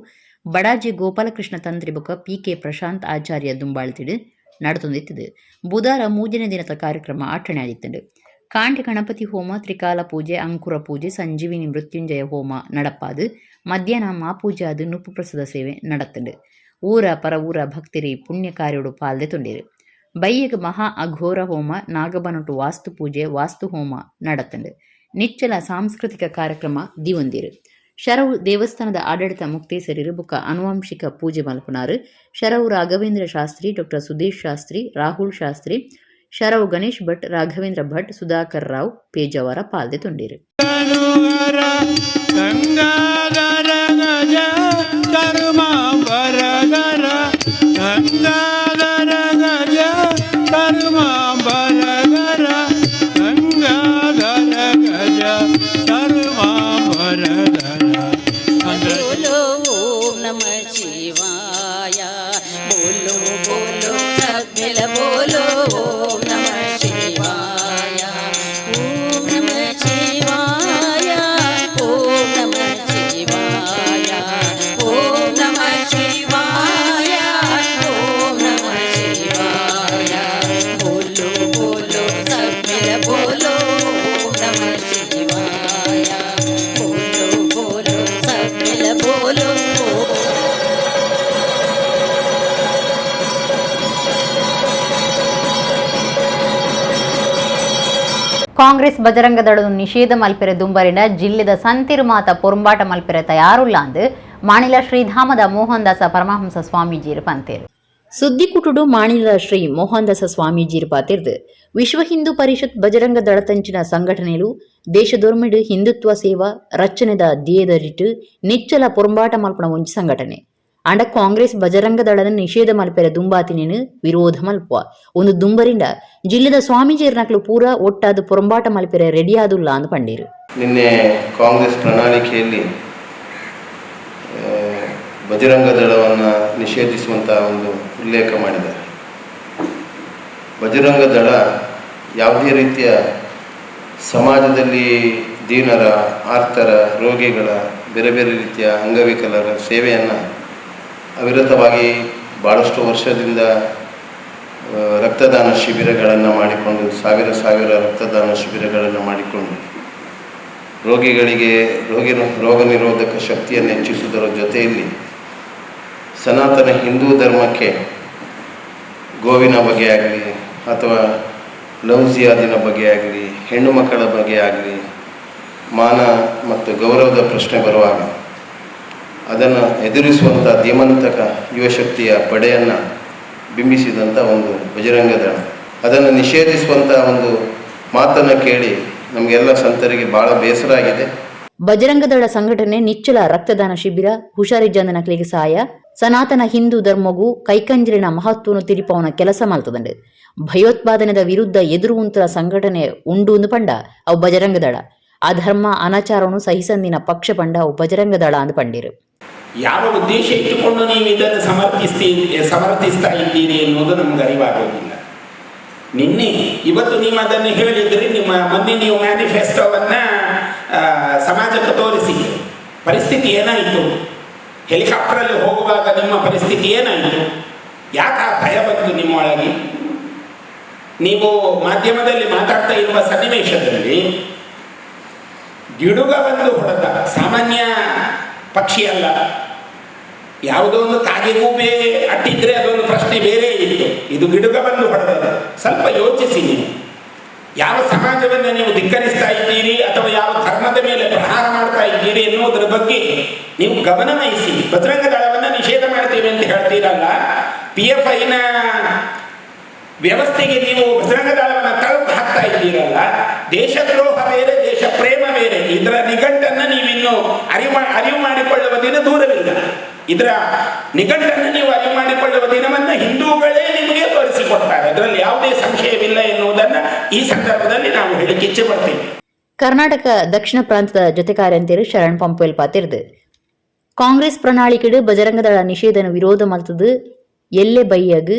ಬಡಾಜಿ ಗೋಪಾಲಕೃಷ್ಣ ತಂತ್ರಿ ಬೊಕ ಪಿ.ಕೆ. ಪ್ರಶಾಂತ್ ಆಚಾರ್ಯ ದುಂಬಾಳ್ತಿಡು ನಡೆತೊಂದಿತ್ತಿದೆ. ಬುಧಾರ ಮೂಜನೇ ದಿನದ ಕಾರ್ಯಕ್ರಮ ಆಚರಣೆ ಆಗಿತ್ತು. ಕಾಂಡೆ ಗಣಪತಿ ಹೋಮ, ತ್ರಿಕಾಲ ಪೂಜೆ, ಅಂಕುರ ಪೂಜೆ, ಸಂಜೀವಿನಿ ಮೃತ್ಯುಂಜಯ ಹೋಮ நடப்பாது. ಮಧ್ಯಾಹ್ನ ಮಾಪೂಜೆ ಅದು ನುಪ್ಪು ಪ್ರಸಾದ ಸೇವೆ நடத்துண்டு. ಊರ ಪರ ಊರ ಭಕ್ತರಿ ಪುಣ್ಯ ಕಾರ್ಯೋಡು ಪಾಲ್ದೆ ತುಂಡಿರು. ಬಯ್ಯಗ್ ಮಹಾ ಅಘೋರ ಹೋಮ, ನಾಗಬನಟು ವಾಸ್ತು ಪೂಜೆ, ವಾಸ್ತು ಹೋಮ நடத்துண்டு. ನಿಚ್ಚಲ ಸಾಂಸ್ಕೃತಿಕ ಕಾರ್ಯಕ್ರಮ ದಿವಂದಿರು. ಶರವು ದೇವಸ್ಥಾನದ ಆಡಳಿತ ಮುಕ್ತೇಸರಿರು ಬುಕ್ಕ ಅನುವಂಶಿಕ ಪೂಜೆ ಮಲ್ಪುನಾರು. ಶರವು ರಾಘವೇಂದ್ರ ಶಾಸ್ತ್ರಿ, ಡಾಕ್ಟರ್ ಸುದೇಶ್ ಶಾಸ್ತ್ರಿ, ರಾಹುಲ್ ಶಾಸ್ತ್ರಿ, ಶರವು ಗಣೇಶ್ ಭಟ್, ರಾಘವೇಂದ್ರ ಭಟ್, ಸುಧಾಕರ್ ರಾವ್ ಪೇಜಾವರ ಪಾಲ್ದೆ ತುಂಡಿರು. ಕಾಂಗ್ರೆಸ್ ಬಜರಂಗ ದಳದ ನಿಷೇಧ ಮಲ್ಪೆರೆ ದುಂಬರಿನ ಜಿಲ್ಲೆದ ಸಂತಿರು ಮಾತ ಪೊರಂಬಾಟ ಮಲ್ಪೆರೆ ತಯಾರುಲ್ಲ ಅಂದು ಮಾಣಿಲ ಶ್ರೀಧಾಮದ ಮೋಹನ್ದಾಸ ಪರಮಹಂಸ ಸ್ವಾಮೀಜಿಯರು ಪಂತೇರು. ಸುದ್ದಿಕುಟುಡು ಮಾಣಿಲ ಶ್ರೀ ಮೋಹನ್ದಾಸ ಸ್ವಾಮೀಜಿಯರು ಪಾತಿರ್ದು ವಿಶ್ವ ಹಿಂದೂ ಪರಿಷತ್ ಬಜರಂಗ ದಳತಂಚಿನ ಸಂಘಟನೆಲು ದೇಶದೊರ್ಮಿಡು ಹಿಂದುತ್ವ ಸೇವಾ ರಚನೆದ ಧ್ಯೇಯದರಿಟ್ಟು ನಿಚ್ಚಲ ಪೊರಂಬಾಟ ಮಲ್ಪಣ ಒಂಜಿ ಸಂಘಟನೆ. ಆಂಡ ಕಾಂಗ್ರೆಸ್ ಬಜರಂಗ ದಳದ ನಿಷೇಧ ಮಲ್ಪೆರೆ ದುಂಬಾತಿನೇನು ವಿರೋಧ ಮಲ್ಪುವ ಒಂದು ದುಂಬರಿಂದ ಜಿಲ್ಲೆದ ಸ್ವಾಮೀಜಿಯರ್ನಕ್ಲು ಪೂರ ಒಟ್ಟಾದ ಪೊರಂಬಾಟ ಮಲ್ಪೆರೆ ರೆಡಿಯಾದುಲ್ಲ ಅಂದು ಪಂಡೀರು. ನಿನ್ನೆ ಕಾಂಗ್ರೆಸ್ ಪ್ರಣಾಳಿಕೆಯಲ್ಲಿ ಬಜರಂಗ ದಳವನ್ನು ನಿಷೇಧಿಸುವಂಥ ಒಂದು ಉಲ್ಲೇಖ ಮಾಡಿದ್ದಾರೆ. ಬಜರಂಗ ದಳ ಯಾವುದೇ ರೀತಿಯ ಸಮಾಜದಲ್ಲಿ ದೀನರ, ಆರ್ತರ, ರೋಗಿಗಳ, ಬೇರೆ ಬೇರೆ ರೀತಿಯ ಅಂಗವಿಕಲರ ಸೇವೆಯನ್ನು ಅವಿರತವಾಗಿ ಭಾಳಷ್ಟು ವರ್ಷದಿಂದ ರಕ್ತದಾನ ಶಿಬಿರಗಳನ್ನು ಮಾಡಿಕೊಂಡು, ಸಾವಿರ ಸಾವಿರ ರಕ್ತದಾನ ಶಿಬಿರಗಳನ್ನು ಮಾಡಿಕೊಂಡು ರೋಗಿಗಳಿಗೆ ರೋಗ ನಿರೋಧಕ ಶಕ್ತಿಯನ್ನು ಹೆಚ್ಚಿಸುವುದರ ಜೊತೆಯಲ್ಲಿ ಸನಾತನ ಹಿಂದೂ ಧರ್ಮಕ್ಕೆ ಗೋವಿನ ಬಗ್ಗೆ ಆಗಲಿ ಅಥವಾ ಲವ್ ಜಿಹಾದಿನ ಬಗ್ಗೆ ಆಗಲಿ, ಹೆಣ್ಣು ಮಕ್ಕಳ ಬಗ್ಗೆ ಆಗಲಿ, ಮಾನ ಮತ್ತು ಗೌರವದ ಪ್ರಶ್ನೆ ಬರುವಾಗ ಅದನ್ನು ಎದುರಿಸುವಂಥ ಧೀಮಂತಕ ಯುವಶಕ್ತಿಯ ಪಡೆಯನ್ನು ಬಿಂಬಿಸಿದಂಥ ಒಂದು ಬಜರಂಗ ದಳ. ಅದನ್ನು ನಿಷೇಧಿಸುವಂಥ ಒಂದು ಮಾತನ್ನು ಕೇಳಿ ನಮಗೆಲ್ಲ ಸಂತರಿಗೆ ಭಾಳ ಬೇಸರ ಆಗಿದೆ. ಬಜರಂಗದಳ ಸಂಘಟನೆ ನಿಚ್ಚಲ ರಕ್ತದಾನ ಶಿಬಿರ, ಹುಷಾರಿಜ್ಜಂದನಕ್ಲಿಗೆ ಸಹಾಯ, ಸನಾತನ ಹಿಂದೂ ಧರ್ಮಗೂ ಕೈಕಂಜರಿನ ಮಹತ್ವನು ತಿರಿಪವನ ಕೆಲಸ ಮಲ್ತದಂಡು. ಭಯೋತ್ಪಾದನೆದ ವಿರುದ್ಧ ಎದುರು ಉಂತರ ಸಂಘಟನೆ ಉಂಡು ಪಂಡ ಅವು ಬಜರಂಗದಳ. ಅಧರ್ಮ ಅನಾಚಾರವನ್ನು ಸಹಿಸಂದಿನ ಪಕ್ಷ ಪಂಡ ಅವು ಬಜರಂಗದಳ ಅಂದ್ ಪಂಡಿರು. ಯಾವ ಉದ್ದೇಶ ಇಟ್ಟುಕೊಂಡು ನೀವು ಇದನ್ನು ಸಮರ್ಥಿಸ್ತಾ ಇದ್ದೀರಿ ಎನ್ನುವುದು ನಮ್ಗೆ ಅರಿವಾಗೋದಿಲ್ಲ. ನಿನ್ನೆ ಇವತ್ತು ನೀವು ಅದನ್ನು ಹೇಳಿದ್ರಿ. ನಿಮ್ಮ ಮೊನ್ನೆ ನೀವು ಮ್ಯಾನಿಫೆಸ್ಟೋವನ್ನ ಸಮಾಜಕ್ಕೆ ತೋರಿಸಿದ್ರಿ. ಪರಿಸ್ಥಿತಿ ಏನಾಯಿತು? ಹೆಲಿಕಾಪ್ಟರಲ್ಲಿ ಹೋಗುವಾಗ ನಿಮ್ಮ ಪರಿಸ್ಥಿತಿ ಏನಾಯಿತು? ಯಾಕೆ ಆ ಭಯ ಬಂತು ನಿಮ್ಮೊಳಗೆ? ನೀವು ಮಾಧ್ಯಮದಲ್ಲಿ ಮಾತಾಡ್ತಾ ಇರುವ ಸನ್ನಿವೇಶದಲ್ಲಿ ಗಿಡುಗ ಬಂದು ಹೊಡೆದ, ಸಾಮಾನ್ಯ ಪಕ್ಷಿ ಅಲ್ಲ. ಯಾವುದೋ ಒಂದು ಕಾಗೆ ಗೂಬೆ ಅಟ್ಟಿದ್ರೆ ಅದೊಂದು ಪ್ರಶ್ನೆ ಬೇರೆ ಇತ್ತು. ಇದು ಗಿಡುಗ ಬಂದು ಹೊಡೆದದ್ದು. ಸ್ವಲ್ಪ ಯೋಚಿಸಿ ನೀವು. ಯಾವ ಸಮಾಜವನ್ನು ನೀವು ಧಿಕ್ಕರಿಸ್ತಾ ಇದ್ದೀರಿ ಅಥವಾ ಯಾವ ಧರ್ಮದ ಮೇಲೆ ಪ್ರಹಾರ ಮಾಡ್ತಾ ಇದ್ದೀರಿ ಎನ್ನುವುದರ ಬಗ್ಗೆ ನೀವು ಗಮನ ವಹಿಸಿ. ಬಜರಂಗ ದಳವನ್ನು ನಿಷೇಧ ಮಾಡ್ತೀವಿ ಅಂತ ಹೇಳ್ತೀರಲ್ಲ, ಪಿಎಫ್ಐನ ವ್ಯವಸ್ಥೆಗೆ ನೀವು ಬಜರಂಗ ದಳವನ್ನು ತಳುಕು ಹಾಕ್ತಾ ಇದ್ದೀರಲ್ಲ. ದೇಶದ್ರೋಹ ಬೇರೆ, ದೇಶ ಪ್ರೇಮ ಬೇರೆ. ಇದರ ನಿಘಂಟನ್ನು ನೀವಿನ್ನು ಅರಿವು ಮಾಡಿಕೊಳ್ಳುವ ದಿನ ದೂರವಿಲ್ಲ. ಇದರ ನಿಘಂಟನ್ನು ನೀವು ಅರಿವು ಮಾಡಿಕೊಳ್ಳುವ ದಿನವನ್ನು ಹಿಂದೂಗಳೇ ನಿಮಗೆ ತೋರಿಸಿಕೊಡ್ತಾರೆ. ಅದರಲ್ಲಿ ಯಾವುದೇ ಸಂಶಯವಿಲ್ಲ ಎನ್ನುವುದನ್ನು ಈ ಸಂದರ್ಭದಲ್ಲಿ ನಾವು ಹೇಳಿಕ್ಕೆ ಇಚ್ಛೆ ಪಡ್ತೇವೆ. ಕರ್ನಾಟಕ ದಕ್ಷಿಣ ಪ್ರಾಂತದ ಜೊತೆ ಕಾರ್ಯಂತರು ಶರಣ್ ಪಂಪೇಲ್ ಪಾತಿರ್ದು ಕಾಂಗ್ರೆಸ್ ಪ್ರಣಾಳಿಕೆಡು ಬಜರಂಗದಳ ನಿಷೇಧನ ವಿರೋಧ ಮಲ್ತದು ಎಲ್ಲೆ ಬೈಯಗ್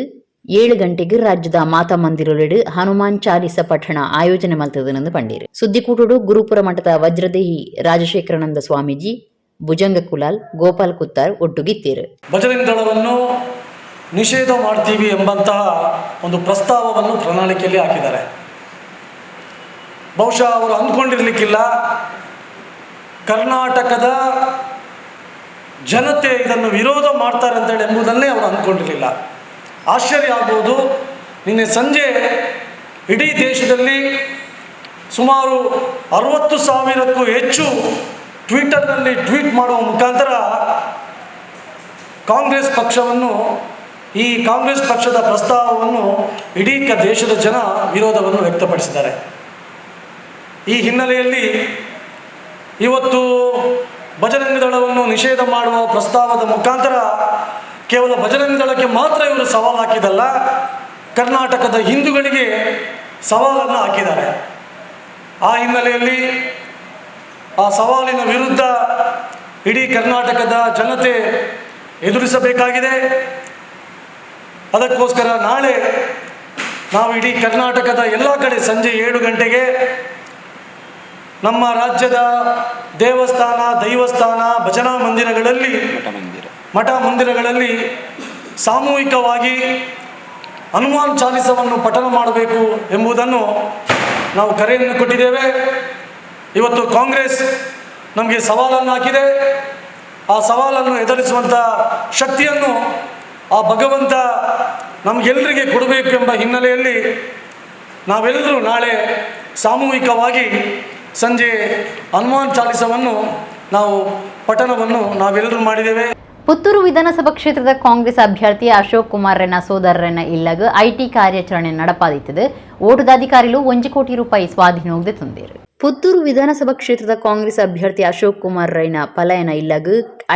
7 ಗಂಟೆಗೆ ರಾಜ್ಯದ ಮಾತಾ ಮಂದಿರೊಲೆಡು ಹನುಮಾನ್ ಚಾಲೀಸ ಪಠಣ ಆಯೋಜನೆ ಮಲ್ತದನೆಂದು ಪಂಡೀರು. ಸುದ್ದಿಕೂಟುಡು ಗುರುಪುರ ಮಠದ ವಜ್ರದೇಹಿ ರಾಜಶೇಖರಾನಂದ ಸ್ವಾಮೀಜಿ, ಭುಜಂಗ ಕುಲಾಲ್, ಗೋಪಾಲ್ ಕುತ್ತಾರ್ ಒಟ್ಟುಗಿತ್ತೀರು. ಬಜರಂಗ ದಳವನ್ನು ನಿಷೇಧ ಮಾಡ್ತೀವಿ ಎಂಬಂತಹ ಒಂದು ಪ್ರಸ್ತಾವವನ್ನು ಪ್ರಣಾಳಿಕೆಯಲ್ಲಿ ಹಾಕಿದ್ದಾರೆ. ಬಹುಶಃ ಅವರು ಅಂದ್ಕೊಂಡಿರಲಿಕ್ಕಿಲ್ಲ ಕರ್ನಾಟಕದ ಜನತೆ ಇದನ್ನು ವಿರೋಧ ಮಾಡ್ತಾರೆ ಅಂತೇಳಿ ಎಂಬುದನ್ನೇ ಅವರು ಅಂದ್ಕೊಂಡಿರಲಿಲ್ಲ. ಆಶ್ಚರ್ಯ ಆಗ್ಬೋದು, ನಿನ್ನೆ ಸಂಜೆ ಇಡೀ ದೇಶದಲ್ಲಿ ಸುಮಾರು 60,000ಕ್ಕೂ ಹೆಚ್ಚು ಟ್ವಿಟರ್ನಲ್ಲಿ ಟ್ವೀಟ್ ಮಾಡುವ ಮುಖಾಂತರ ಕಾಂಗ್ರೆಸ್ ಪಕ್ಷವನ್ನು, ಈ ಕಾಂಗ್ರೆಸ್ ಪಕ್ಷದ ಪ್ರಸ್ತಾವವನ್ನು ಇಡೀ ದೇಶದ ಜನ ವಿರೋಧವನ್ನು ವ್ಯಕ್ತಪಡಿಸಿದ್ದಾರೆ. ಈ ಹಿನ್ನೆಲೆಯಲ್ಲಿ ಇವತ್ತು ಬಜರಂಗ ದಳವನ್ನು ನಿಷೇಧ ಮಾಡುವ ಪ್ರಸ್ತಾವದ ಮುಖಾಂತರ ಕೇವಲ ಬಜರಂಗ ದಳಕ್ಕೆ ಮಾತ್ರ ಇವರು ಸವಾಲು ಹಾಕಿದಲ್ಲ, ಕರ್ನಾಟಕದ ಹಿಂದೂಗಳಿಗೆ ಸವಾಲನ್ನು ಹಾಕಿದ್ದಾರೆ. ಆ ಹಿನ್ನೆಲೆಯಲ್ಲಿ ಆ ಸವಾಲಿನ ವಿರುದ್ಧ ಇಡೀ ಕರ್ನಾಟಕದ ಜನತೆ ಎದುರಿಸಬೇಕಾಗಿದೆ. ಅದಕ್ಕೋಸ್ಕರ ನಾಳೆ ನಾವು ಇಡೀ ಕರ್ನಾಟಕದ ಎಲ್ಲ ಕಡೆ ಸಂಜೆ 7 ಗಂಟೆಗೆ ನಮ್ಮ ರಾಜ್ಯದ ದೇವಸ್ಥಾನ, ದೈವಸ್ಥಾನ, ಭಜನಾ ಮಂದಿರಗಳಲ್ಲಿ, ಮಠ ಮಂದಿರಗಳಲ್ಲಿ ಸಾಮೂಹಿಕವಾಗಿ ಹನುಮಾನ್ ಚಾಲೀಸವನ್ನು ಪಠಣ ಮಾಡಬೇಕು ಎಂಬುದನ್ನು ನಾವು ಕರೆಯನ್ನು ಕೊಟ್ಟಿದ್ದೇವೆ. ಇವತ್ತು ಕಾಂಗ್ರೆಸ್ ನಮಗೆ ಸವಾಲನ್ನು ಹಾಕಿದೆ. ಆ ಸವಾಲನ್ನು ಎದುರಿಸುವಂಥ ಶಕ್ತಿಯನ್ನು ಆ ಭಗವಂತ ನಮಗೆಲ್ಲರಿಗೆ ಕೊಡಬೇಕು ಎಂಬ ಹಿನ್ನೆಲೆಯಲ್ಲಿ ನಾವೆಲ್ಲರೂ ನಾಳೆ ಸಾಮೂಹಿಕವಾಗಿ ಸಂಜೆ ಹನುಮಾನ್ ಚಾಲೀಸವನ್ನು ನಾವು ಪಠಣವನ್ನು ನಾವೆಲ್ಲರೂ ಮಾಡಿದ್ದೇವೆ. ಪುತ್ತೂರು ವಿಧಾನಸಭಾ ಕ್ಷೇತ್ರದ ಕಾಂಗ್ರೆಸ್ ಅಭ್ಯರ್ಥಿ ಅಶೋಕ್ ಕುಮಾರ್ರೆನ ಸೋದರರೆನ ಇಲ್ಲಗ IT ಕಾರ್ಯಾಚರಣೆ ನಡಪಾದಿತ್ತದು ಓಟುದಾಧಿಕಾರಿಲು 1 ಕೋಟಿ ರೂಪಾಯಿ ಸ್ವಾಧೀನ ತಂದೇರು. ಪುತ್ತೂರು ವಿಧಾನಸಭಾ ಕ್ಷೇತ್ರದ ಕಾಂಗ್ರೆಸ್ ಅಭ್ಯರ್ಥಿ ಅಶೋಕ್ ಕುಮಾರ್ ರೈನ ಪಲಾಯನ ಇಲ್ಲಗ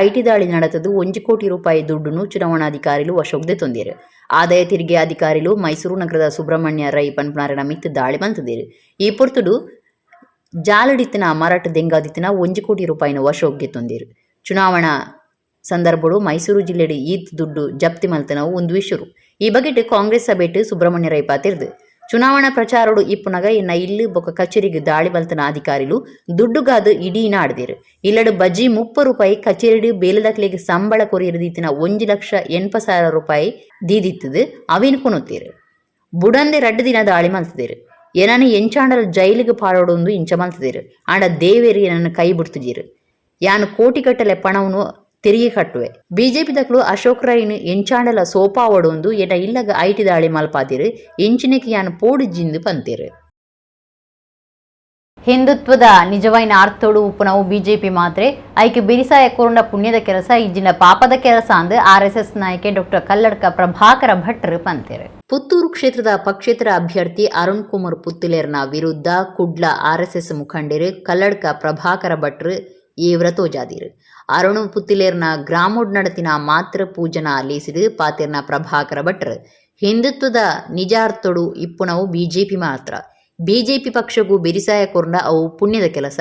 IT ದಾಳಿ ನಡೆತದು 1 ಕೋಟಿ ರೂಪಾಯಿ ದುಡ್ಡುನು ಚುನಾವಣಾಧಿಕಾರಿಲು ಅಶೋಕ್ದೆ ತಂದೇರು. ಆದಾಯ ತೆರಿಗೆ ಅಧಿಕಾರಿಲು ಮೈಸೂರು ನಗರದ ಸುಬ್ರಹ್ಮಣ್ಯ ರೈ ಪನ್ಪನಾರನ ಮಿತ್ತು ದಾಳಿ ಬಂತದೇರು. ಈ ಪೊರ್ತುಡು ಜಾಲಡಿತ್ತಿನ ಮರಾಠ ದೆಂಗಾದಿತ್ತಿನ 1 ಕೋಟಿ ರೂಪಾಯಿನ ಅಶೋಕ್ಗೆ ತಂದೇರು. ಚುನಾವಣಾ ಸಂದರ್ಭಡು ಮೈಸೂರು ಜಿಲ್ಲೆಡು ಈತ್ ದುಡ್ಡು ಜಪ್ತಿ ಮಲ್ತನವು ಒಂದು ವಿಷರು. ಈ ಬಗೆಟ್ ಕಾಂಗ್ರೆಸ್ ಸಭೆಟ್ ಸುಬ್ರಹ್ಮಣ್ಯ ರೈ ಪಾತಿರ್ದು ಚುನಾವಣಾ ಪ್ರಚಾರಡು ಇಪ್ಪುನಗ ಇನ್ನ ಇಲ್ಲು ಬೊಕ್ಕ ಕಚೇರಿಗೆ ದಾಳಿ ಬಲ್ತನ ಅಧಿಕಾರಿಲು ದುಡ್ಡುಗಾದು ಇಡೀ ನಾಡ್ದಿರು. ಇಲ್ಲಡು ಬಜ್ಜಿ 30 ರೂಪಾಯಿ ಕಚೇರಿ ಬೇಲದಕ್ಲಿಗೆ ಸಂಬಳ ಕೊರಿಯದಿತ್ತಿನ 1,80,000 ರೂಪಾಯಿ ದೀದಿತ್ತದು ಅವಿನ ಕೊನುತ್ತೀರು. ಬುಡಂದೆ 2 ದಿನ ದಾಳಿ ಮಲ್ತದಿರು. ಎನನ್ ಎಂಚಾಂಡಲ ಜೈಲಿಗ್ ಪಾಡೊಡೊಂದು ಇಂಚ ಮಲ್ತುದೆರ್. ಆಂಡ ದೇವೆರ್ ಎನನ್ ಕೈ ಬುಡ್ತುಜೆರ್. ಯಾನ್ ಕೋಟಿಗಟ್ಟಲೆ ಪಣವುನು ತೆರಿಗೆ ಕಟ್ಟುವೆ. ಬಿಜೆಪಿದಕುಲು ಅಶೋಕ್ ರೈನ್ ಎಂಚಾಂಡಲ ಸೋಪಾವೊಡೊಂದು ಎನ್ನ ಇಲ್ಲಗ್ IT ದಾಳಿ ಮಲ್ಪಾದೆರ್. ಎಂಚಿನೆಕ್ ಯಾನ್ ಪೋಡಿಜ್ಜಿಂದ್ ಪಂತೆರ್. ಹಿಂದುತ್ವದ ನಿಜವಾಯಿನ ಅರ್ಥೊಡು ಉಪ್ಪುನವು ಬಿಜೆಪಿ ಮಾತ್ರೆ. ಐಕ್ ಬೆರಿಸಾಯ ಕೊರುಂಡ ಪುಣ್ಯದ ಕೆಲಸ, ಇಜ್ಜಿಂಡ ಪಾಪದ ಕೆಲಸ ಅಂದ್ ಆರ್ಎಸ್ಎಸ್ ನಾಯಕೆ ಡಾಕ್ಟರ್ ಕಲ್ಲಡ್ಕ ಪ್ರಭಾಕರ ಭಟ್ರ್ ಪಂತೆರ್. ಪುತ್ತೂರು ಕ್ಷೇತ್ರದ ಪಕ್ಷೇತರ ಅಭ್ಯರ್ಥಿ ಅರುಣ್ ಕುಮಾರ್ ಪುತ್ತಿಲೆರ್ನ ವಿರುದ್ಧ ಕುಡ್ಲ ಆರ್ಎಸ್ಎಸ್ ಮುಖಂಡೆರ್ ಕಲ್ಲಡ್ಕ ಪ್ರಭಾಕರ ಭಟ್ರ್ ಏವ್ರ ತೋಜಾದೆರ್. ಅರುಣ್ ಪುತ್ತಿಲೆರ್ನ ಗ್ರಾಮೊಡ್ ನಡತಿನ ಮಾತೃ ಪೂಜನಾ ಲೇಸ್ಡ್ ಪಾತೆರ್ನ ಪ್ರಭಾಕರ ಭಟ್ರ್, ಹಿಂದುತ್ವದ ನಿಜಾರ್ಥೊಡು ಇಪ್ಪುನವು ಬಿಜೆಪಿ ಮಾತ್ರ. ಬಿಜೆಪಿ ಪಕ್ಷೊಗು ಬೆರಿಸಾಯ ಕೊರ್ಂಡ ಅವು ಪುಣ್ಯದ ಕೆಲಸ,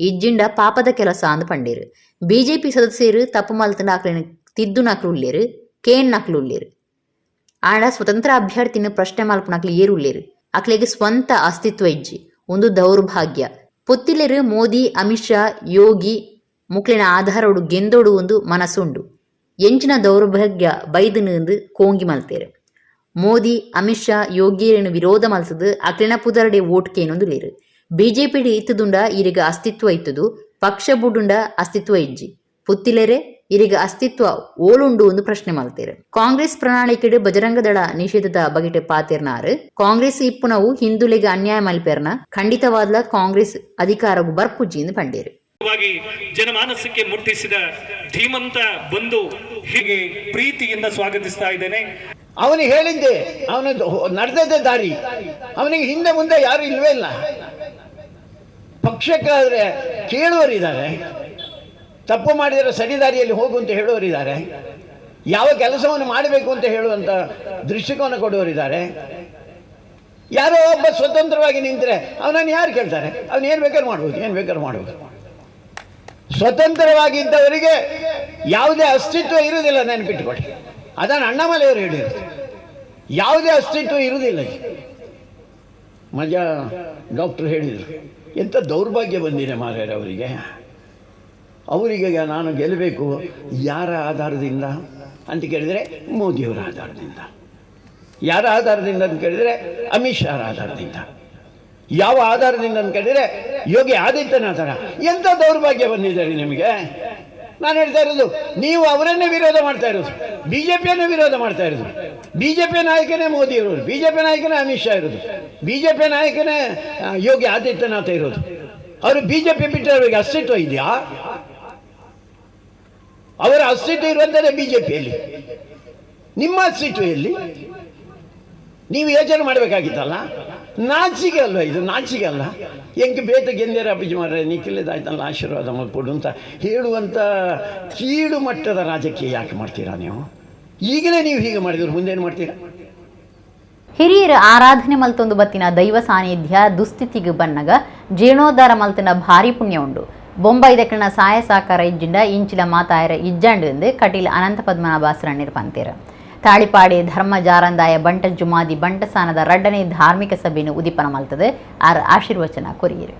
ಇಜ್ಜಿಂಡ ಪಾಪದ ಕೆಲಸ ಅಂದ್ ಪಂಡೆರ್. ಬಿಜೆಪಿ ಸದಸ್ಯೆರ್ ತಪ್ಪು ಮಲ್ತ್ಂಡ ಅಕ್ಲೆನ್ ತಿದ್ದುನಕ್ಲು ಉಲ್ಲೆರ್, ಕೇನ್ನಕ್ಲು ಉಲ್ಲೆರ್. ಆಂಡ ಸ್ವತಂತ್ರ ಅಭ್ಯರ್ಥಿನ್ ಪ್ರಶ್ನೆ ಮಲ್ಪುನಕ್ಲು ಏರ್ ಉಲ್ಲೆರ್? ಅಕ್ಲೆಗ್ ಸ್ವಂತ ಅಸ್ತಿತ್ವ ಇಜ್ಜಿ. ಉಂದು ದೌರ್ಭಾಗ್ಯ. ಪುತ್ತಿಲೆರ್ ಮೋದಿ, ಅಮಿತ್ ಶಾ, ಯೋಗಿ ಮೊಕ್ಲೆನ ಆಧಾರೊಡು ಗೆಂದೊಡು ಉಂದು ಮನಸ್ ಉಂಡು. ಎಂಚಿನ ದೌರ್ಭಾಗ್ಯ ಬೈದ್ಂಡ್ ಇಂದ್ ಕೋಂಗಿ ಮಲ್ತೆರ್. ಮೋದಿ, ಅಮಿತ್ ಶಾ, ಯೋಗಿಯೆರೆನ್ ವಿರೋಧ ಮಲ್ತ್ದ್ ಅಕ್ಲೆನ ಪುದರ್ಡೆ ವೋಟ್ ಕೇನೊಂದುಲ್ಲೆರ್. ಬಿಜೆಪಿಡ್ ಇತ್ತುದುಂಡ ಇರೆಗ್ ಅಸ್ತಿತ್ವ ಇತ್ತುದು, ಪಕ್ಷ ಬುಡುಂಡ ಅಸ್ತಿತ್ವ ಇಜ್ಜಿ. ಪುತ್ತಿಲೆರೆ ಇರೆಗ್ ಅಸ್ತಿತ್ವ ಓಲುಂಡು ಇಂದ್ ಪ್ರಶ್ನೆ ಮಲ್ತೆರ್. ಕಾಂಗ್ರೆಸ್ ಪ್ರಣಾಳಿಕೆಡ್ ಬಜರಂಗದಳ ನಿಷೇಧದ ಬಗೆಟ್ ಪಾತೆರ್ನ ಆರ್, ಕಾಂಗ್ರೆಸ್ ಇಪ್ಪುನವು ಹಿಂದೂಲೆಗ್ ಅನ್ಯಾಯ ಮಲ್ಪೆರ್ನ ಖಂಡಿತವಾದ್ಲ ಕಾಂಗ್ರೆಸ್ ಅಧಿಕಾರಗ್ ಬರ್ಪುಜಿ ಇಂದ್ ಪಂಡೆರ್. ಜನಮಾನಸಕ್ಕೆ ಮುಟ್ಟಿಸಿದ ಧೀಮಂತ ಬಂಧು ಹೀಗೆ ಪ್ರೀತಿಯಿಂದ ಸ್ವಾಗತಿಸ್ತಾ ಇದ್ದೇನೆ. ಅವನು ಹೇಳಿದ್ದೆ, ಅವನ ನಡೆದದ್ದೇ ದಾರಿ, ಅವನಿಗೆ ಹಿಂದೆ ಮುಂದೆ ಯಾರು ಇಲ್ವೇ ಇಲ್ಲ. ಪಕ್ಷಕ್ಕಾದರೆ ಕೇಳುವರಿದ್ದಾರೆ, ತಪ್ಪು ಮಾಡಿದರೆ ಸರಿ ದಾರಿಯಲ್ಲಿ ಹೋಗು ಅಂತ ಹೇಳುವರಿದ್ದಾರೆ, ಯಾವ ಕೆಲಸವನ್ನು ಮಾಡಬೇಕು ಅಂತ ಹೇಳುವಂಥ ದೃಷ್ಟಿಕೋನ ಕೊಡುವರಿದ್ದಾರೆ. ಯಾರೋ ಒಬ್ಬ ಸ್ವತಂತ್ರವಾಗಿ ನಿಂತರೆ ಅವನನ್ನು ಯಾರು ಕೇಳ್ತಾರೆ? ಅವನು ಏನು ಬೇಕಾದ್ರೂ ಮಾಡ್ಬೋದು, ಏನು ಬೇಕಾದ್ರೂ ಮಾಡ್ಬೋದು. ಸ್ವತಂತ್ರವಾಗಿದ್ದವರಿಗೆ ಯಾವುದೇ ಅಸ್ತಿತ್ವ ಇರುವುದಿಲ್ಲ, ನೆನಪಿಟ್ಟುಕೊಳ್ಳಿ. ಅದನ್ನು ಅಣ್ಣಾಮಲೆಯವರು ಹೇಳಿದರು, ಯಾವುದೇ ಅಸ್ತಿತ್ವ ಇರುವುದಿಲ್ಲ. ಮಜಾ ಡಾಕ್ಟ್ರು ಹೇಳಿದರು, ಎಂಥ ದೌರ್ಭಾಗ್ಯ ಬಂದಿದೆ ಮಾರ್ಯಾರ ಅವರಿಗೆ. ಅವರಿಗೆ ನಾನು ಗೆಲ್ಲಬೇಕು ಯಾರ ಆಧಾರದಿಂದ ಅಂತ ಕೇಳಿದರೆ ಮೋದಿಯವರ ಆಧಾರದಿಂದ. ಯಾರ ಆಧಾರದಿಂದ ಅಂತ ಕೇಳಿದರೆ ಅಮಿತ್ ಶಾರ ಆಧಾರದಿಂದ. ಯಾವ ಆಧಾರದಿಂದ ಅಂತ ಕೇಳಿದರೆ ಯೋಗಿ ಆದಿತ್ಯನಾಥರ. ಎಂಥ ದೌರ್ಭಾಗ್ಯ ಬಂದಿದೆ ನಿಮಗೆ? ನಾನು ಹೇಳ್ತಾ ಇರೋದು, ನೀವು ಅವರನ್ನೇ ವಿರೋಧ ಮಾಡ್ತಾ ಇರೋದು, ಬಿ ಜೆ ಪಿಯನ್ನೇ ವಿರೋಧ ಮಾಡ್ತಾ ಇರೋದು. B J P ನಾಯಕನೇ ಮೋದಿ ಇರೋದು, B J P ನಾಯಕನೇ Amit Shah ಇರೋದು, B J P ನಾಯಕನೇ Yogi Adityanath ಇರೋದು. ಅವರು B J P ಬಿಟ್ಟರೆ ಅವರಿಗೆ ಅಸ್ತಿತ್ವ ಇದೆಯಾ? ಅವರ ಅಸ್ತಿತ್ವ ಇರುವಂಥದ್ದೇ ಬಿ ಜೆ ಪಿಯಲ್ಲಿ. ನಿಮ್ಮ ಅಸ್ತಿತ್ವ ಎಲ್ಲಿ? ನೀವು ಯೋಚನೆ ಮಾಡಬೇಕಾಗಿತ್ತಲ್ಲ. ನಾಚಿಕೆ ಅಲ್ವ ಇದು? ನಾಚಿಕೆ ಅಲ್ಲ? ಎಂಕ್ ಬೇತೆ ಗೆಂದೇರ ಅಭಿಜಿ ಮಾರ್ರೆ, ನಿಖಿಲದಾಯ್ತಲ್ಲ ಆಶೀರ್ವಾದ ಮಾಡ್ಕೊಡು ಅಂತ ಹೇಳುವಂಥ ಕೀಳು ಮಟ್ಟದ ರಾಜಕೀಯ ಯಾಕೆ ಮಾಡ್ತೀರಾ ನೀವು? ಈಗಲೇ ನೀವು ಹೀಗೆ ಮಾಡಿದ್ರು ಮುಂದೇನು ಮಾಡ್ತೀರಾ? ಹಿರಿಯರ ಆರಾಧನೆ ಮಲ್ತೊಂದು ಬತ್ತಿನ ದೈವ ಸಾನ್ನಿಧ್ಯ ದುಸ್ಥಿತಿಗೆ ಬನ್ನಗ ಜೀರ್ಣೋದ್ಧಾರ ಮಲ್ತಿನ ಭಾರಿ ಪುಣ್ಯ ಉಂಡು. ಬೊಂಬೈ ದಕ್ಕಿನ ಸಾಯ ಸಾಕಾರ ಇಜ್ಜಿಂಡ ಇಂಚಿಲ ಮಾತಾಯರ ಇಜ್ಜಾಂಡು ಎಂದು ಕಟೀಲ್ ಅನಂತ ಪದ್ಮನಾಭ ಪಂತೇರ್. ತಾಳಿಪಾಡಿ ಧರ್ಮ ಜಾರಂದಾಯ ಬಂಟ ಜುಮಾದಿ ಬಂಟಸಾನದ ರಡ್ಡನೇ ಧಾರ್ಮಿಕ ಸಭೆಯನ್ನು ಉದಿಪನ ಮಲ್ತದೆ ಆರ್ ಆಶೀರ್ವಚನ ಕೊರಿಯರು.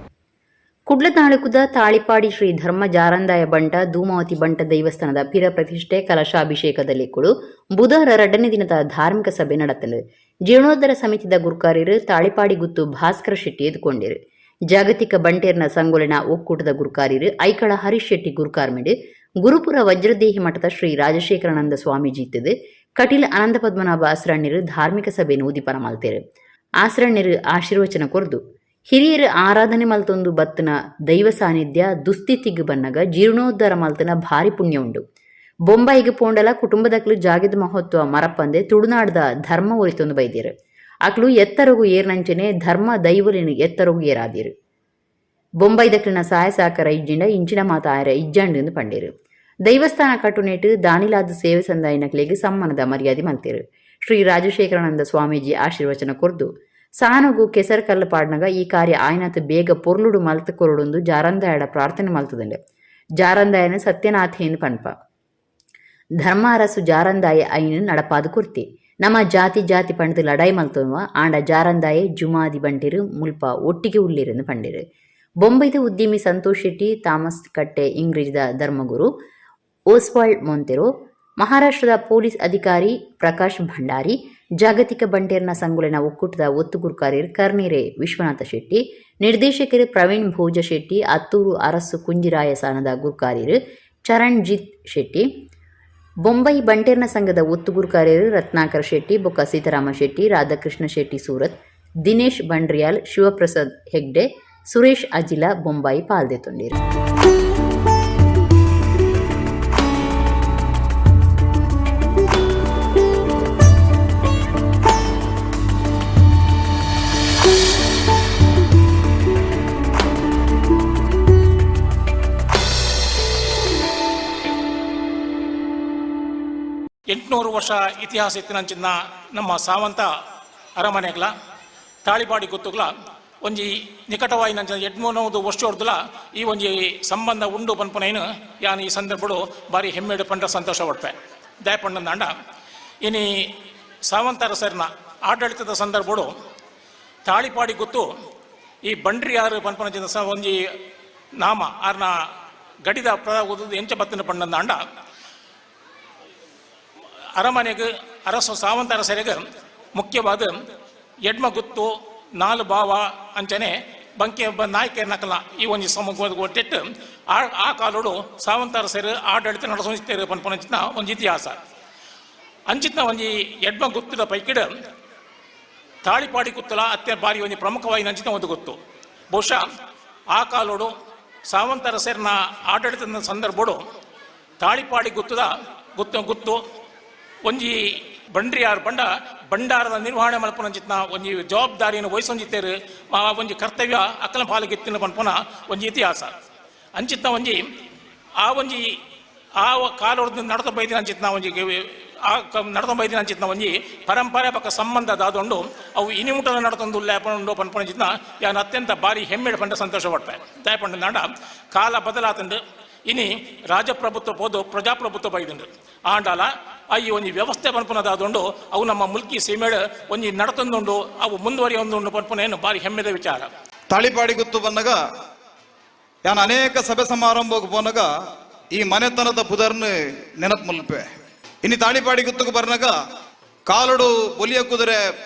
ಕುಡ್ಲ ತಾಲೂಕುದ ತಾಳಿಪಾಡಿ ಶ್ರೀ ಧರ್ಮ ಜಾರಂದಾಯ ಬಂಟ ಧೂಮಾವತಿ ಬಂಟ ದೇವಸ್ಥಾನದ ಪಿರ ಪ್ರತಿಷ್ಠೆ ಕಲಶಾಭಿಷೇಕದಲ್ಲಿ ಕುಡು ಬುಧವಾರ ರಡ್ಡನೇ ದಿನದ ಧಾರ್ಮಿಕ ಸಭೆ ನಡೆತಲು ಜೀರ್ಣೋದ್ಧಾರ ಸಮಿತಿದ ಗುರುಕಾರ್ಯರು ತಾಳಿಪಾಡಿ ಗುತ್ತು ಭಾಸ್ಕರ ಶೆಟ್ಟಿ ಎದ್ಕೊಂಡಿರು. ಜಾಗತಿಕ ಬಂಟೇರ್ನ ಸಂಗೊಲಿನ ಒಕ್ಕೂಟದ ಗುರುಕಾರ್ಯರು ಐಕಳ ಹರೀಶ್ ಶೆಟ್ಟಿ ಗುರುಕಾರ್ಮಿಡು ಗುರುಪುರ ವಜ್ರದೇಹಿ ಮಠದ ಶ್ರೀ ರಾಜಶೇಖರಾನಂದ ಸ್ವಾಮೀಜಿ ಇತ್ತದು. ಕಟೀಲ್ ಅನಂತ ಪದ್ಮನಾಭ ಆಸ್ರಣ್ಯರು ಧಾರ್ಮಿಕ ಸಭೆಯನ್ನು ಉದಿಪನ ಮಲ್ತೇರು. ಆಸ್ರಣ್ಯರು ಆಶೀರ್ವಚನ ಕೊರ್ದು ಹಿರಿಯರು ಆರಾಧನೆ ಮಲ್ತೊಂದು ಬತ್ತನ ದೈವ ಸಾನ್ನಿಧ್ಯ ದುಸ್ಥಿತಿಗೆ ಬನ್ನಗ ಜೀರ್ಣೋದ್ಧಾರ ಮಲ್ತನ ಭಾರಿ ಪುಣ್ಯ ಉಂಡು. ಬೊಂಬಾಯಿಗೆ ಪೋಂಡಲ ಕುಟುಂಬದಕ್ಲು ಜಾಗದ ಮಹತ್ವ ಮರಪಂದೆ ತುಳುನಾಡ್ದ ಧರ್ಮ ಒರಿತೊಂದು ಬೈದಿರು. ಅಕ್ಲು ಎತ್ತರಗು ಏರ್ನಂಚನೆ ಧರ್ಮ ದೈವಲಿನ ಎತ್ತರಗು ಏರಾದಿರು. ಬೊಂಬೈದಕ್ಲಿನ ಸಹಾಯ ಸಹಕಾರ ಇಜ್ಜಿಂಡ ಇಂಚಿನ ಮಾತ ಆಯರ ಇಜ್ಜಾಂಡು ಪಂಡೇರು. ದೈವಸ್ಥಾನ ಕಟ್ಟುನೇಟು ದಾನಿಲಾದ ಸೇವೆ ಸಂದಾಯಿನಕ್ಲೆಗ್ ಸಮ್ಮಾನದ ಮರ್ಯಾದೆ ಮಲ್ತೇರು. ಶ್ರೀ ರಾಜಶೇಖರಾನಂದ ಸ್ವಾಮೀಜಿ ಆಶೀರ್ವಚನ ಕೊರ್ದು ಸಾನಗು ಕೆಸರು ಕಲ್ಲು ಪಾಡ್ನಗ ಈ ಕಾರ್ಯ ಆಯ್ನಾತ್ ಬೇಗ ಪೊರ್ಲುಡು ಮಲ್ತ್ ಕೊರಡುಂದು ಜಾರಂದಾಯಡ ಪ್ರಾರ್ಥನೆ ಮಲ್ತದಂಡೆ. ಜಾರಂದಾಯನ ಸತ್ಯನಾಥೇನ್ ಪನ್ಪ. ಧರ್ಮ ಅರಸು ಜಾರಂದಾಯ ಐನು ನಡಪಾದು ಕೊರ್ತಿ. ನಮ್ಮ ಜಾತಿ ಜಾತಿ ಪಂಡ್ದು ಲಡಾಯಿ ಮಲ್ತೊನ್ವ, ಆಂಡ ಜಾರಂದಾಯೆ ಜುಮಾದಿ ಬಂಟಿರು ಮುಲ್ಪ ಒಟ್ಟಿಗೆ ಉಳ್ಳಿರೆಂದು ಪಂಡಿರು. ಬೊಂಬೈದ ಉದ್ಯಮಿ ಸಂತೋಷ್ ಶೆಟ್ಟಿ, ಥಾಮಸ್ ಕಟ್ಟೆ ಇಂಗ್ಲಿಷ್ದ ಧರ್ಮಗುರು ಓಸ್ವಾಲ್ಡ್ ಮೊಂತೆರೋ, ಮಹಾರಾಷ್ಟ್ರದ ಪೊಲೀಸ್ ಅಧಿಕಾರಿ ಪ್ರಕಾಶ್ ಭಂಡಾರಿ, ಜಾಗತಿಕ ಬಂಟೆರ್ನ ಸಂಗುಲೆನ ಒಕ್ಕೂಟದ ಒತ್ತುಗುರ್ಕಾರ್ಯರ್ ಕರ್ನೀರೆ ವಿಶ್ವನಾಥ ಶೆಟ್ಟಿ, ನಿರ್ದೇಶಕರು ಪ್ರವೀಣ್ ಭೋಜ ಶೆಟ್ಟಿ, ಅತ್ತೂರು ಅರಸು ಕುಂಜಿರಾಯ ಸಾನದ ಗುರ್ಕಾರ್ಯರು ಚರಣ್ಜಿತ್ ಶೆಟ್ಟಿ, ಬೊಂಬೈ ಬಂಟೆರ್ನ ಸಂಘದ ಒತ್ತುಗುರ್ಕಾರ್ಯರು ರತ್ನಾಕರ್ ಶೆಟ್ಟಿ ಬೊಕ್ಕ ಸೀತಾರಾಮ ಶೆಟ್ಟಿ, ರಾಧಾಕೃಷ್ಣ ಶೆಟ್ಟಿ ಸೂರತ್, ದಿನೇಶ್ ಬಂಡ್ರಿಯಾಲ್, ಶಿವಪ್ರಸಾದ್ ಹೆಗ್ಡೆ, ಸುರೇಶ್ ಅಜಿಲ ಬೊಂಬಾಯಿ ಪಾಲ್ದೆತೊಂಡಿರು. 800 ವರ್ಷ ಇತಿಹಾಸ ಇತ್ತಿನಂಚಿನ ನಮ್ಮ ಸಾವಂತ ಅರಮನೆಗಳ ತಾಳಿಪಾಡಿ ಗುತ್ತುಗಳ ಒಂಜಿ ನಿಕಟವಾಯಿನಂಚಿನ 800 ವರ್ಷೊರ್ದುಲ ಈ ಒಂಜಿ ಸಂಬಂಧ ಉಂಡು ಪನ್ಪುನೈನು ಯಾನ್ ಈ ಸಂದರ್ಭಡು ಬಾರಿ ಹೆಮ್ಮೆಡು ಪಂಡ ಸಂತೋಷ ಪಡ್ಪೆ. ದಯಪಂಡಂದಾಂಡ ಇನಿ ಸಾವಂತ ಅರಸರ್ನ ಆಡಳಿತದ ಸಂದರ್ಭಡು ತಾಳಿಪಾಡಿ ಗುತ್ತು ಈ ಬಂಡ್ರಿಯಾರು ಪನ್ಪನಂಚಿನ ಸ ಒಂಜಿ ನಾಮ ಆರ್ನ ಗಡಿದ ಪ್ರ ಎಂಚ ಬತ್ತಿನ ಪಂಡಂದಾಂಡ ಅರಮನೆಗೆ ಅರಸು ಸಾವಂತ ಅರಸರಿಗೆ ಮುಖ್ಯವಾದ ಎಡ್ಮ ಗುತ್ತು ನಾಲು ಬಾವ ಅಂಚನೆ ಬಂಕೆ ನಾಯಕರ ನಕಲ ಈ ಒಂಜಿ ಸಮೂಹ ಒಟ್ಟಿಟ್ಟು ಆ ಆ ಕಾಲೋಡು ಸಾವಂತ ಅರಸರು ಆಡಳಿತ ನಡೆಸೋರು ಪನ್ಪನಂಚಿನ ಒಂಜಿ ಇತಿಹಾಸ. ಅಂಚಿತ್ನ ಒಂಜಿ ಎಡ್ಮ ಗುತ್ತದ ಪೈಕಿಡ ತಾಳಿಪಾಡಿ ಗುತ್ತಲ ಅತ್ಯ ಬಾರಿ ಒಂಜಿ ಪ್ರಮುಖವಾಗಿ ನಂಚಿನ ಒಂದು ಗುತ್ತು. ಬಹುಶಃ ಆ ಕಾಲೋಡು ಸಾವಂತ ಅರಸರ್ನ ಆಡಳಿತದ ಸಂದರ್ಭಡು ತಾಳಿಪಾಡಿ ಗುತ್ತದ ಗುತ್ತು ಗುತ್ತು ಒಂಜಿ ಬಂಡ್ರಿಯಾರ್ ಬಂಡ ಭಂಡಾರದ ನಿರ್ವಹಣೆ ಮಲ್ಪುನಂಚಿತ್ನ ಒಂಜಿ ಜವಾಬ್ದಾರಿಯನ್ನು ವಹಿಸೊಂಜಿತ್ತೇರು ಆ ಒಂಜಿ ಕರ್ತವ್ಯ ಅಕ್ಕನ ಪಾಲಿಗೆತ್ತಿನ ಪನ್ಪುನ ಒಂಜಿ ಇತಿಹಾಸ. ಅಂಚಿತ್ನ ಒಂಜಿ ಆ ಒಂಜಿ ಆ ಕಾಲೊಡ್ದು ನಡತ ಬೈದಿನ ಅಂಚಿತ್ನ ಒಂಜಿ ಆ ನಡತ ಬೈದಿನ ಅಂಚಿತ್ನ ಒಂಜಿ ಪರಂಪರೆ ಪಕ್ಕ ಸಂಬಂಧ ದಾದೊಂಡು ಅವು ಇನಿಮುಟದ ನಡತೊಂದು ಉಲ್ಲೇಪಂಡು ಪನ್ಪುನಂಚಿತ್ನ ಯಾನ್ ಅತ್ಯಂತ ಭಾರಿ ಹೆಮ್ಮೆಡು ಪಂಡ ಸಂತೋಷ ಪಡ್ಪೆ. ದಯಪಂಡ ನಾಡ ಕಾಲ ಬದಲಾತಂಡು ಇನಿ ರಾಜಪ್ರಭುತ್ವ ಪೋದು ಪ್ರಜಾಪ್ರಭುತ್ವ ಬೈದುಂಡು. ಆಂಡಾಲ ಈ ಒಂಜಿ ವ್ಯವಸ್ಥೆ ಪನ್ಪುನದಾದುಂಡು ಅವು ನಮ್ಮ ಮುಲ್ಕಿ ಸೀಮೆಡು ಒಂಜಿ ನಡತೊಂದುಂಡು ಅವು ಮುಂದುವರಿಯೊಂದುಂಡು ಪನ್ಪುನೇನು ಭಾರಿ ಹೆಮ್ಮೆದ ವಿಚಾರ. ತಾಳಿಪಾಡಿ ಗುತ್ತು ಬಂದಾಗ ಯಾನ್ ಅನೇಕ ಸಭೆ ಸಮಾರಂಭಕ್ಕೆ ಪೋನಾಗ ಈ ಮನೆತನದ ಪುದರ್ನ ನೆನಪು ಮಲ್ಪೆ. ಇನ್ನು ತಾಳಿಪಾಡಿ ಗುತ್ತಕ್ಕೆ ಬರ್ನಾಗ ಕಾಲಡು ಬೊಲಿಯ ಕುದುರೆ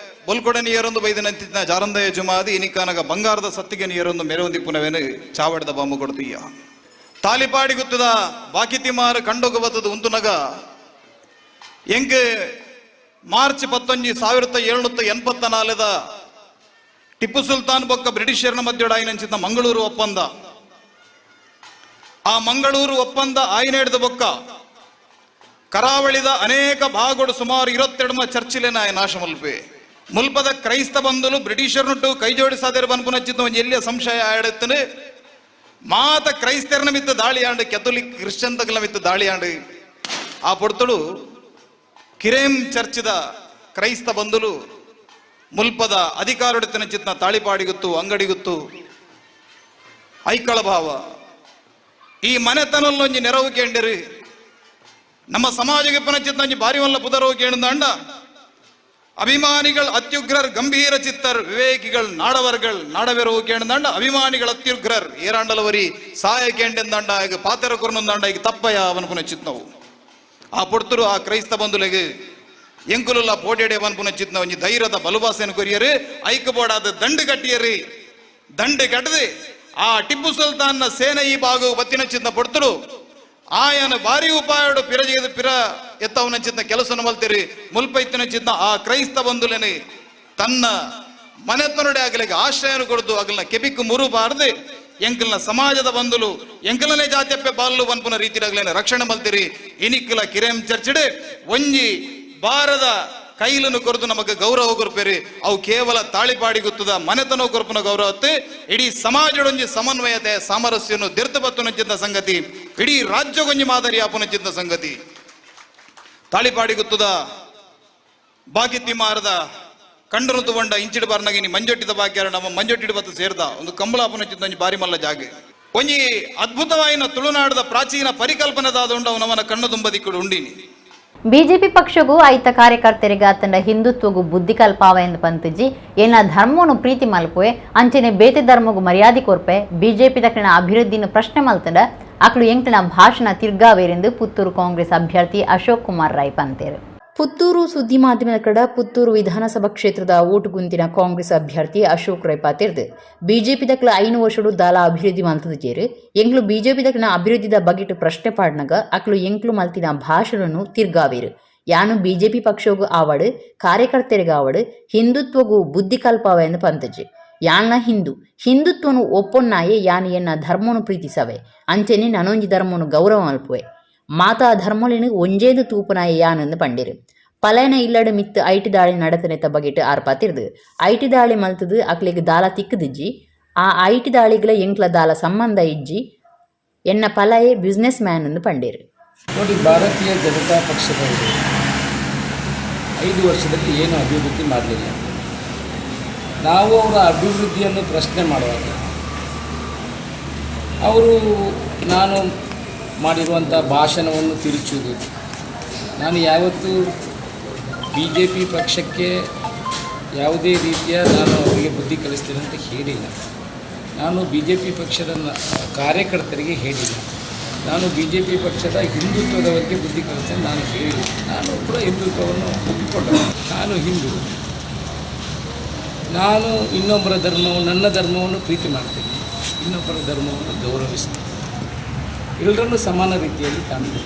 ಬೊಲ್ಕೊಡೆ ನೀರೊಂದು ಬೈದಿನಂತಿದ್ದ ಜಾರಂದಯ ಜುಮಾದಿ ಇನಿಕಾನಗ ಬಂಗಾರದ ಸತ್ತಿಗೆ ನೀರೊಂದು ಮೆರವೊಂದಿಪ್ಪುನವೇನು ಚಾವಡದ ಬಾಂಬು ಕೊಡ್ತೀಯ. ತಾಲಿಪಾಡಿ ಗುತ್ತದ ಬಾಕಿತಿಮಾರು ಕಂಡೋಗ ಬತ್ತದ ಉಂತುನಗ ಎಂಕ್ ಮಾರ್ಚ್ 19 1784 ಟಿಪ್ಪು ಸುಲ್ತಾನ್ ಬೊಕ್ಕ ಬ್ರಿಟಿಷರ್ನ ಮಧ್ಯೆ ಆಯ್ನಂಚಿದ್ದ ಮಂಗಳೂರು ಒಪ್ಪಂದ. ಆ ಮಂಗಳೂರು ಒಪ್ಪಂದ ಆಯ್ನೇಡ್ದ ಬೊಕ್ಕ ಕರಾವಳಿದ ಅನೇಕ ಭಾಗಗಳು ಸುಮಾರು 22 ಚರ್ಚಿಲೇನ ನಾಶ ಮಲ್ಪೆ. ಮುಲ್ಪದ ಕ್ರೈಸ್ತ ಬಂಧುಲು ಬ್ರಿಟಿಷರ್ನುಟ್ಟು ಕೈ ಜೋಡಿಸಾದಿರ ಬನ್ಪುನಚ್ಚಿದ್ದ ಒಂಜಿ ಎಲ್ಲಿಯ ಸಂಶಯ ಆಡತ್ತನೆ ಮಾತ ಕ್ರೈಸ್ತರನ ಮಿತ್ತ ದಾಳಿಯಾಂಡು ಕೆಥೋಲಿಕ್ ಕ್ರಿಶ್ಚಿಯನ್ ತಗಲ ಮಿತ್ತ ದಾಳಿಯಾಂಡು ಆ ಪೊಡ್ತಳು ಕಿರೇಮ್ ಚರ್ಚಿದ ಕ್ರೈಸ್ತ ಬಂಧುಲು ಮುಲ್ಪದ ಅಧಿಕಾರೊಡತನ ಚಿತ್ನ ತಾಳಿಪಾಡಿಗುತ್ತು ಅಂಗಡಿಗುತ್ತು ಐಕಳ ಭಾವ ಈ ಮನೆತನಲ್ಲೊಂಜಿ ನೆರವು ಕೇಂಡಿರಿ ನಮ್ಮ ಸಮಾಜಕ್ಕೆ ಪನಚಿತ್ನಂಜಿ ಬಾರಿ ವಲ್ಲ ಪುದರವು ಕೇಂದಂಡ ಅಭಿಮಾನಿಗಳು ಅತ್ಯುಗ್ರರ್ ಗಂಭೀರ ಚಿತ್ತರ್ ವಿವೇಕಿಗಳು ನಾಡವರ್ಗಳು ನಾಡವೆರವು ಕೇಂದಂಡ ಅಭಿಮಾನಿಗಳು ಅತ್ಯುಗ್ರರ್ ಏರಾಂಡಲವರಿ ಸಹಾಯ ಕೇಂಡೆಂದಂಡ ಈಗ ಪಾತೆರ ಕೊರ್ನಂದಂಡ ಈಗ ತಪ್ಪಯ ಅವನ ಪುನಃ ಚಿತ್ನವು ಆ ಪೊಡ್ತರು ಆ ಕ್ರೈಸ್ತ ಬಂಧುಲೆಗೆ ಎಂಕುಲುಲ್ಲ ಪೋಟೆಡೆ ಪನ್ಪುನ ಚಿತ್ನ ಒಂಜಿ ಧೈರ್ಯದ ಬಲುಬಾಸೆನ ಕೊರಿಯರು ಐಕಬೋಡಾದ ದಂಡು ಕಟ್ಟಿಯರಿ ದಂಡು ಕಟ್ಟದೆ ಆ ಟಿಪ್ಪು ಸುಲ್ತಾನ್ನ ಸೇನೆ ಈ ಭಾಗವು ಬತ್ತಿನ ಚಿತ್ನ ಪೊಡ್ತರು ಆಯನ ಭಾರಿ ಉಪಾಯಡು ಪಿರಜಿಗದ ಪಿರ ಎತ್ತವನ ಚಿತ್ನ ಕೆಲಸನ ಮಲ್ತಿರಿ ಮುಲ್ಪೈತಿನ ಚಿತ್ನ ಆ ಕ್ರೈಸ್ತ ಬಂಧುಲೇನೆ ತನ್ನ ಮನೆತನೊಡೆ ಆಗಲಿಗೆ ಆಶ್ರಯನ ಕೊಡ್ದು ಅಗಲ್ನ ಕೆಬಿಕ್ಕು ಮುರುಬಾರದೆ ಎಂಕಲ್ನ ಸಮಾಜದ ಬಂಧುಲು ಎಂಕಲನೇ ಜಾತ್ಯಪ್ಪೆ ಬಾಲ್ಲು ಬನ್ಪುನ ರೀತಿಯಾಗಲೇನೆ ರಕ್ಷಣೆ ಮಲ್ತಿರಿ ಇನಿಕ್ಕಲ ಕಿರೇಮ್ ಚರ್ಚಿಡೆ ಒಂಜಿ ಬಾರದ ಕೈಲನ್ನು ಕೊರದು ನಮಗೆ ಗೌರವ ಕೊರ್ಪೇರಿ ಅವು ಕೇವಲ ತಾಳಿಪಾಡಿ ಗುತ್ತದ ಮನೆತನ ಕೊರ್ಪುನ ಗೌರವತ್ತೆ ಇಡೀ ಸಮಾಜಡೊಂಜಿ ಸಮನ್ವಯತೆ ಸಾಮರಸ್ಯನು ದಿರ್ತ ಬತ್ತುನಂಚಿದ್ದ ಸಂಗತಿ ಇಡೀ ರಾಜ್ಯಗೊಂಜಿ ಮಾದರಿ ಆಪುನಂಚಿದ್ದ ಸಂಗತಿ. ತಾಳಿಪಾಡಿ ಗುತ್ತದ ಬಾಕಿತಿ ಮಾರದ ಕಂಡನು ತುವಂಡ ಇಂಚಿಡು ಬಾರ್ನಾಗ ಇನಿ ಮಂಜೊಟ್ಟಿದ ಬಾಕಿಯಾರ ನಮ್ಮ ಮಂಜೊಟ್ಟಿಡು ಬತ್ತು ಸೇರ್ದ ಒಂದು ಕಂಬಳಾಪುನಂಚಿದ್ದ ಒಂಜಿ ಬಾರಿ ಮಲ್ಲ ಜಾಗೆ ಒಂಜಿ ಅದ್ಭುತವಾಯಿನ ತುಳುನಾಡದ ಪ್ರಾಚೀನ ಪರಿಕಲ್ಪನೆದಾದ ಉಂಡವು ನಮ್ಮನ ಕಣ್ಣು ತುಂಬದಿಕ್ಕಡು ಉಂಡಿನಿ. ಬಿಜೆಪಿ ಪಕ್ಷಗೂ ಐತ ಕಾರ್ಯಕರ್ತರಿಗಾತಂಡ ಹಿಂದುತ್ವಗೂ ಬುದ್ಧಿ ಕಲ್ಪಾವ ಎಂದು ಪಂತಜಿ ಏನ ಧರ್ಮವನ್ನು ಪ್ರೀತಿ ಮಲ್ಪುವೆ ಅಂಚನೆ ಬೇತೆ ಧರ್ಮಗೂ ಮರ್ಯಾದೆ ಕೊರ್ಪೆ ಬಿಜೆಪಿ ದಕ್ಷಿಣ ಅಭಿವೃದ್ಧಿನ ಪ್ರಶ್ನೆ ಮಲ್ತಂಡ ಅಕ್ಲು ಎಂಕ್ಲಿನ ಭಾಷಣ ತಿರ್ಗಾವೇರೆಂದು ಪುತ್ತೂರು ಕಾಂಗ್ರೆಸ್ ಅಭ್ಯರ್ಥಿ ಅಶೋಕ್ ಕುಮಾರ್ ರೈ ಪಂತೇರು. ಪುತ್ತೂರು ಸುದ್ದಿ ಮಾಧ್ಯಮದ ಕಡ ಪುತ್ತೂರು ವಿಧಾನಸಭಾ ಕ್ಷೇತ್ರದ ಓಟು ಗುಂತಿನ ಕಾಂಗ್ರೆಸ್ ಅಭ್ಯರ್ಥಿ ಅಶೋಕ್ ರೈ ಪಾತೆರ್ದು ಬಿಜೆಪಿ ದಕ್ಲ 5 ವರ್ಷಡು ದಾಲ ಅಭಿವೃದ್ಧಿ ಮಲ್ತದ ಎಂಕ್ಲು ಬಿಜೆಪಿ ದಕ್ಲಿನ ಅಭಿವೃದ್ಧಿದ ಬಗೆಟ್ ಪ್ರಶ್ನೆ ಪಾಡ್ನಗ ಅಕ್ಲು ಎಂಕ್ಲು ಮಲ್ತಿನ ಭಾಷಣನು ತಿರ್ಗಾವೇರು. ಯಾನು ಬಿಜೆಪಿ ಪಕ್ಷೋಗು ಆವಡು ಕಾರ್ಯಕರ್ತರಿಗಾವಡು ಹಿಂದುತ್ವಗೂ ಬುದ್ಧಿ ಕಲ್ಪಾವ ಎಂದು ಪಂತಜಿ. ಯಾನ್ನ ಹಿಂದೂ ಹಿಂದುತ್ವನು ಒಪ್ಪೊನ್ನಾಯೆ ಯಾನು ಎನ್ನ ಧರ್ಮನು ಪ್ರೀತಿಸವೆ ಅಂಚೆನೆ ನನೊಂಜಿ ಧರ್ಮನು ಗೌರವ ಮಲ್ಪುವೆ ಮಾತಾ ಧರ್ಮಲಿನ ಒಂಜೇದು ತೂಪನಾಯ ಯಾನೆಂದು ಪಂಡಿರು. ಪಲಯನ ಇಲ್ಲಡ ಮಿತ್ತು IT ದಾಳಿ ನಡತನೆತ ಬಗೆಟ್ ಆರ್ಪಾತಿರ್ದು IT ದಾಳಿ ಮಲ್ತದು ಅಕ್ಲೆಗ್ ದಾಲ ತಿಕ್ಕದಿಜ್ಜಿ, ಆ IT ದಾಳಿಗಳ ಎಂಕ್ಲ ದಾಲ ಸಂಬಂಧ ಇಜ್ಜಿ, ಎನ್ನ ಪಲಯೆ ಬಿಸ್ನೆಸ್ ಮ್ಯಾನ್ ಎಂದು ಪಂಡೇರು. ನೋಡಿ, ಭಾರತೀಯ ಜನತಾ ಪಕ್ಷದವರು 5 ವರ್ಷದಲ್ಲಿ ಏನು ಅಭಿವೃದ್ಧಿ ಮಾಡಲಿಲ್ಲ. ನಾವು ಅವರ ಅಭಿವೃದ್ಧಿಯನ್ನು ಪ್ರಶ್ನೆ ಮಾಡುವಾಗ ಅವರು ನಾನು ಮಾಡಿರುವಂಥ ಭಾಷಣವನ್ನು ತಿರುಚುವುದು. ನಾನು ಯಾವತ್ತೂ ಬಿಜೆಪಿ ಪಕ್ಷಕ್ಕೆ ಯಾವುದೇ ರೀತಿಯ ನಾನು ಅವರಿಗೆ ಬುದ್ಧಿ ಕಲಿಸ್ತೀನಿ ಅಂತ ಹೇಳಿಲ್ಲ. ನಾನು ಬಿಜೆಪಿ ಪಕ್ಷದ ಕಾರ್ಯಕರ್ತರಿಗೆ ಹೇಳಿಲ್ಲ. ನಾನು ಬಿಜೆಪಿ ಪಕ್ಷದ ಹಿಂದುತ್ವದವರಿಗೆ ಬುದ್ಧಿ ಕಲಿಸ್ತೇನೆ ನಾನು ಹೇಳಿಲ್ಲ. ನಾನು ಕೂಡ ಹಿಂದುತ್ವವನ್ನು ಒಪ್ಪಿಕೊಂಡ ನಾನು ಹಿಂದೂ. ನಾನು ಇನ್ನೊಬ್ಬರ ಧರ್ಮವನ್ನು, ನನ್ನ ಧರ್ಮವನ್ನು ಪ್ರೀತಿ ಮಾಡ್ತೀನಿ, ಇನ್ನೊಬ್ಬರ ಧರ್ಮವನ್ನು ಗೌರವಿಸ್ತೀನಿ, ಎಲ್ಲರನ್ನೂ ಸಮಾನ ರೀತಿಯಲ್ಲಿ ಕಾಣ್ತೀನಿ.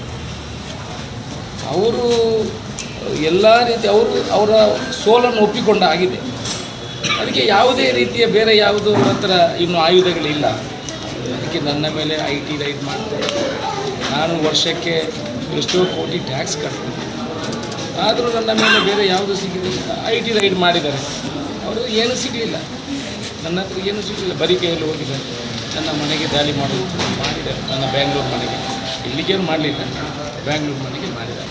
ಅವರು ಎಲ್ಲ ರೀತಿ ಅವರು ಅವರ ಸೋಲನ್ನು ಒಪ್ಪಿಕೊಂಡ ಆಗಿದೆ. ಅದಕ್ಕೆ ಯಾವುದೇ ರೀತಿಯ ಬೇರೆ ಯಾವುದು ಅವರ ಹತ್ರ ಇನ್ನೂ ಆಯುಧಗಳಿಲ್ಲ. ಅದಕ್ಕೆ ನನ್ನ ಮೇಲೆ IT ride ಮಾಡ್ತಾರೆ. ನಾನು ವರ್ಷಕ್ಕೆ ಎಷ್ಟೋ ಕೋಟಿ ಟ್ಯಾಕ್ಸ್ ಕಟ್ತೀನಿ, ಆದರೂ ನನ್ನ ಮೇಲೆ ಬೇರೆ ಯಾವುದು ಸಿಗಲಿಲ್ಲ. IT ride ಮಾಡಿದ್ದಾರೆ ಅವರು, ಏನೂ ಸಿಗಲಿಲ್ಲ. ನನ್ನ ಹತ್ರ ಏನೂ ಸಿಗಲಿಲ್ಲ, ಬರೀ ಕೈಯಲ್ಲಿ ಹೋಗಿದ್ದಾರೆ. ನನ್ನ ಮನೆಗೆ ದಾಳಿ ಮಾಡೋದು ಮಾಡಿದ್ದಾರೆ. ನನ್ನ ಬ್ಯಾಂಗ್ಳೂರು ಮನೆಗೆ, ಇಲ್ಲಿಗೇನು ಮಾಡಲಿಲ್ಲ, ಬ್ಯಾಂಗ್ಳೂರು ಮನೆಗೆ ಮಾಡಿದ್ದಾರೆ.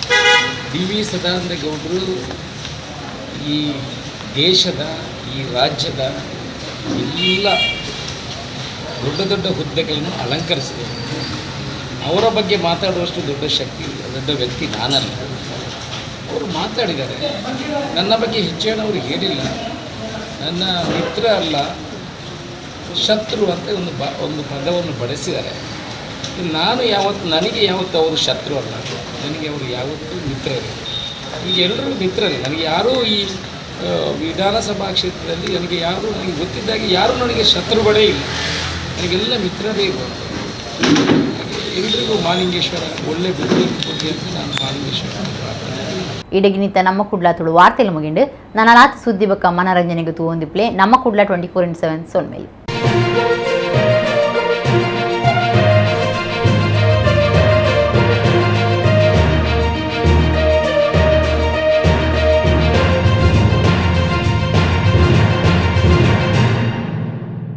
ಡಿ.ವಿ. ಸದಾನಂದ ಗೌಡರು ಈ ದೇಶದ, ಈ ರಾಜ್ಯದ ಎಲ್ಲ ದೊಡ್ಡ ದೊಡ್ಡ ಹುದ್ದೆಗಳನ್ನು ಅಲಂಕರಿಸಿದರು. ಅವರ ಬಗ್ಗೆ ಮಾತಾಡುವಷ್ಟು ದೊಡ್ಡ ಶಕ್ತಿ, ದೊಡ್ಡ ವ್ಯಕ್ತಿ ನಾನಲ್ಲ. ಅವರು ಮಾತಾಡಿದ್ದಾರೆ, ನನ್ನ ಬಗ್ಗೆ ಹೆಚ್ಚೇನು ಅವರು ಹೇಳಿಲ್ಲ. ನನ್ನ ಮಿತ್ರ ಅಲ್ಲ, ಶತ್ರು ಅಂತ ಒಂದು ಪದವನ್ನು ಬಳಸಿದ್ದಾರೆ. ನಾನು ಯಾವತ್ತು, ನನಗೆ ಯಾವತ್ತು ಅವರು ಶತ್ರು ಅಲ್ಲ, ನನಗೆ ಅವರು ಯಾವತ್ತೂ ಮಿತ್ರರೇ. ಈಗ ಎಲ್ಲರೂ ಮಿತ್ರರೇ. ನನಗೆ ಯಾರೂ ಈ ವಿಧಾನಸಭಾ ಕ್ಷೇತ್ರದಲ್ಲಿ ನನಗೆ ಯಾರೂ, ನನಗೆ ಗೊತ್ತಿದ್ದಾಗೆ ಯಾರೂ ನನಗೆ ಶತ್ರುಗಳೇ ಇಲ್ಲ. ನನಗೆಲ್ಲ ಮಿತ್ರರೇ ಇರುವಂಥದ್ದು. ಹಾಗೆ ಎಲ್ರಿಗೂ ಮಹಾಲಿಂಗೇಶ್ವರ ಒಳ್ಳೆ ಬುದ್ಧಿ ಕೊಡಲಿ ಅಂತ ನಾನು ಮಹಾಲಿಂಗೇಶ್ವರ ಪ್ರಾರ್ಥನೆ. ಇಡಗಿನಿತ ನಮ್ಮ ಕುಡ್ಲ ತುಳು ವಾರ್ತೆಲು ಮುಗಿಂಡು. ನನಲಾತ್ ಸುದ್ದಿ ಬಕ್ಕ ಮನರಂಜನೆಗೆ ತೂವೊಂದಿಪ್ಲೆ ನಮ್ಮ ಕುಡ್ಲ 24x7 ಸೊನ್ಮೇಲೆ.